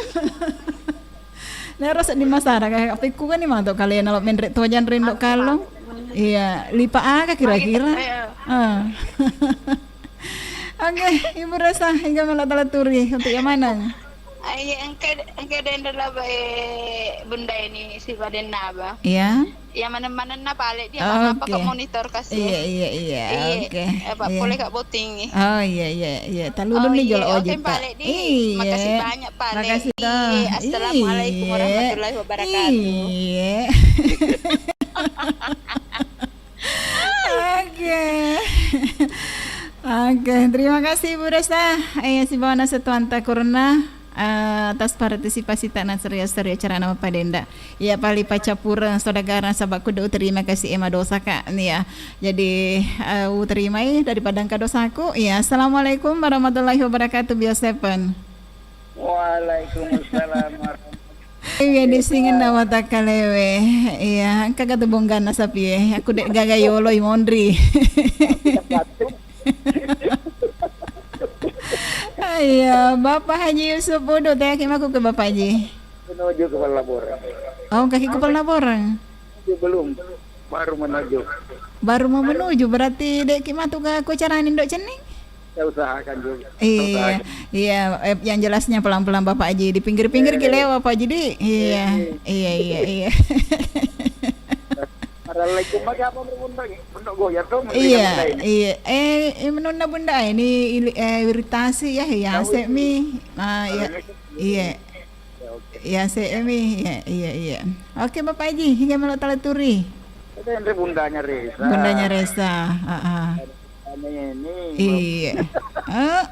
Nero seddi masara ka, tapi ku kan ni mantok kalian nalo menre tojan ri Indo Kalong. Iya, lipa aga kira-kira? Iya. Ah. Oke, Ibu Resa, hingga melo tala turi untuk yang mana? Ai, engka, engka denre laba, eh, Bunda ini si badenna, Ba. Iya. Iya, maneng-manenna pale dia, apa-apa. Oke. Ka monitor kasi. Iya, iya, iya. Iya, oke. Apa, iya, pole ka botting. Oh, iya, iya, iya. Talulung ni jolo oje, Pak. Iya. Makasih banyak, Pak. Makasih, toh. Iya, assalamualaikum warahmatullahi wabarakatuh. Iya. Oke. Oke, terima kasih, Bu Resa. Eh, sibawana satuanta kurna, eh, atas partisipasi ta na seria-seria acara nama padenda. Iya, pali pacappureng saudagarna, saba' kudde uterima kasi e madosa, Kak. Iya. Jadi, eh, uterimai daripada engka dosaku. Iya, assalamualaikum warahmatullahi wabarakatuh, Bio Seven. Waalaikumsalam warahmatullahi wabarakatuh. Iya, di singin na matakkalewe. Iya, engka ga tu bongganna sapie. Aku de' gaga yolo i monri. Iya, Bapak Haji Yusuf Udu, teaki mako ke Bapak Haji. Menuju ke Pelaburan. Oh, kaki ke Pelaburan? Belum, baru menuju. Baru mau menuju, berarti deki matu ke ku carani Ndok Cenning? Saya usahakan juga. Iya, usahakan. Iya, eh, yang jelasnya pelan-pelan Bapak Haji, di pinggir-pinggir, eh, ki lewat Pak Haji di. Iya, iya, iya, iya. Assalamualaikum, Mas. Apa berundang? Pondok Goyang tuh, iya, iya. Eh, eh, menunda bunda ini, ili-, eh, iritasi ya, ya, tahu semi. Ah, iya. Iya. Ya, oke. Ya, se emi, ya, iya, iya. Oke, Bapak Haji, hingga melo tala turi. Ada yang bundanya Resa. Bundanya Resa, heeh. Ada bundanya ini. Iya. Heeh.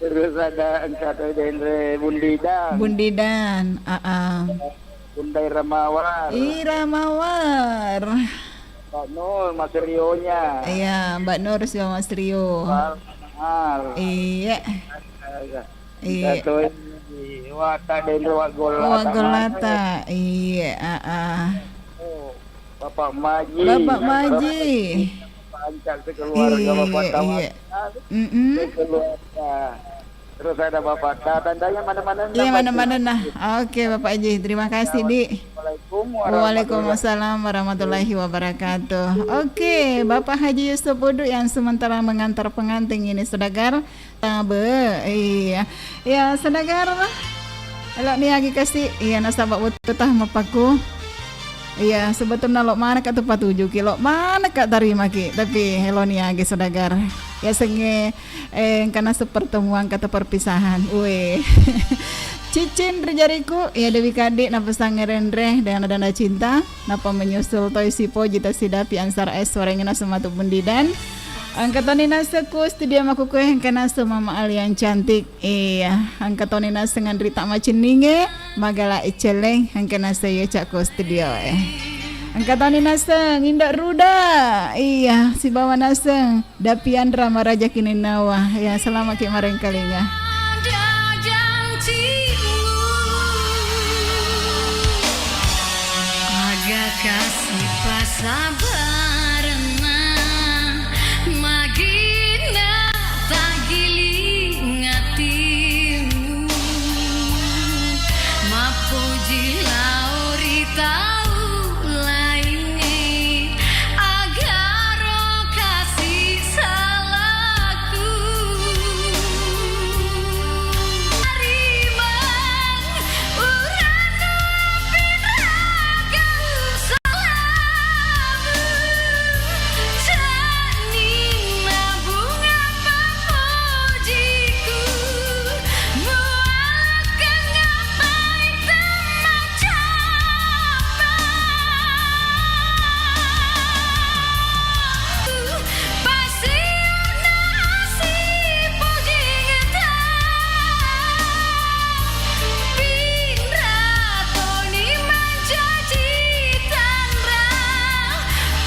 Terus ada engka to denre Bundidan. Bundidan, heeh. Bunda Iramawar. Iramawar. Mbak Nur, Mas Rionya. Iya, Mbak Nur sibawa Mas Rio. Wal-, Mal. Iya. Iya. Iya. Iya, to, wata denre Wak Gollata. Wak Gollata. Iya, ah, ah. Oh, Bapak Maji. Bapak Maji. Bapak Maji. Pancak sekeluarga, iya, Bapak Tawakal. Iya. Mm-mm. Sekeluarga. Terus ada Bapak Dadang, Daya mana-mana. Iya, mana-mana nah. Oke, Bapak Haji, terima kasih, Di. Assalamualaikum warahmatullahi Waalaikumsalam warahmatullahi wabarakatuh. Oke, Bapak Haji Yusuf Udu yang sementara mengantar pengantin ini, Saudagar. Tabe, iya. Ya, Saudagar. Elo ni agi kasi, iya, nasaba wettu tah mappaku. Iya, sebetulna lo manekka tu patujuki, lo manekka tarimaki, tapi elo ni agi, Saudagar. Ya, sengnge, eh, engkana sepertemuan kata perpisahan. Weh. Cincin ri jariku, iya, Dewi Kadi, napesangnge renre, dana-dana cinta, napa menyusul toi sipoji tasidapi ansar es, warengena sematu bundidan. Engka toni naseng ku studio makkukue, engka naseng Mama Ali yang cantik. Iya, engka toni naseng Andri tak macinninge, magala ecceleng, engka naseng ye cakku studio e. Engka toni naseng Indo Ruda. Iya, sibawa naseng Dapianra Maraja Kininnawa. Ya, selamat ki marengkalinga. Aga kasi pasabarenna, magina tagiling atimu, mappoji lao ri tau laingnge, agaro kasi salaku. Arimeng Uranu pinragau salamu, janinna bunga papojiku, mualkeng apai temmacapa. Pasiona sipojingta, pinra toni mancaji tanra,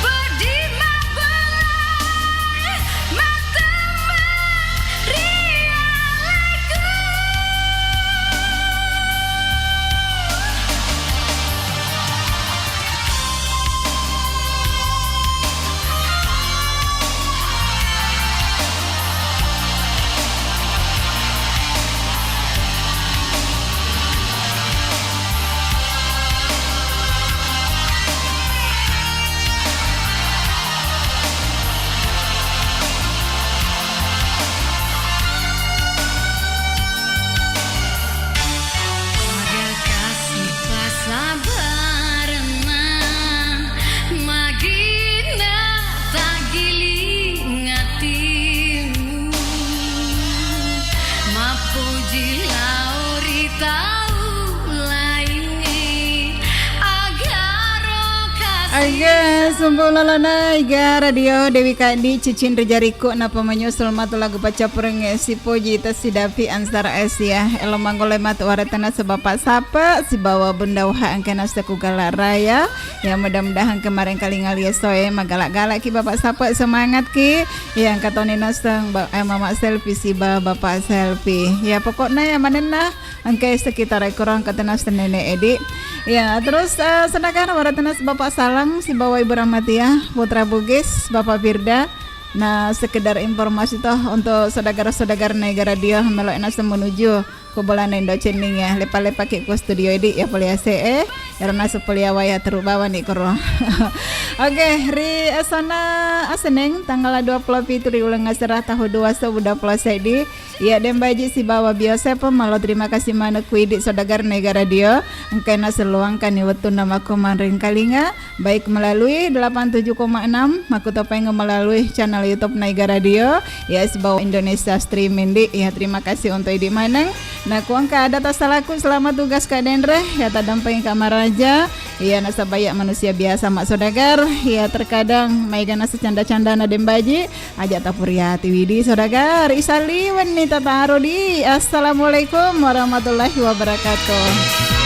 peddi mabbelai matemme ri aleku. Aga kasi pasabarenna, magina tagiling atimu, mappoji lao ri tau laingnge, agaro kasi. Aga sumpu lalana iga radio Dewi Kadi, cincin ri jariku, napa menyusul matu lagu paccappurengnge sipoji tasidapi ansar es ya. Elo manggolai matu waratana sebapa sapa sibawa Bunda Uha engkana sekugala raya. Ya, mudah-mudahan kemarengkalinga liasoe magala-gala ki Bapak Sape, semangat ki. Ya, engka toni naseng ba-, eh, Mama Selfie siba Bapak Selfie. Ya, pokokna ya manenna engka sekitar kurang engka tenaseng Nenek Edi. Ya, terus, eh, Saudagar wara tenaseng Bapak Salang sibawa Ibu Rahmatia, Putra Bugis, Bapak Firda. Nah, sekedar informasi toh untuk saudagar-saudagar Naega Radio, melo naseng menuju Ku bolana Indo Cenning ya, lepa-lepaki ku studio idi ya pole ase e. Ero nasu pole awaya teru bawani koro. Oke, ri esona Aseneng tanggal dua puluh pitu ri uleng asera tahu dua sewu dua puluh sedi. Iya, Dembaji sibawa Biosep, malo terima kasih maneng ku idi saudagar Naega Radio. Engkaina seluangkani wettunna makko manrengkalinga. Baik melalui delapan tujuh koma enam, makkutopeng melalui channel YouTube Naega Radio, ya, sibawa Indonesia Streaming di, ya, terima kasih untuk idi maneng. Nah, kuangka ada tasalaku, selamat tugas Kak Denre, ya, taddampeng Kak Maraja, ya, nasaba iya manusia biasa, Mak Saudagar, ya, terkadang maega nasa canda-canda na Dembaji, aja tapuriati widi Saudagar, isaliwenni tataro di. Assalamualaikum warahmatullahi wabarakatuh.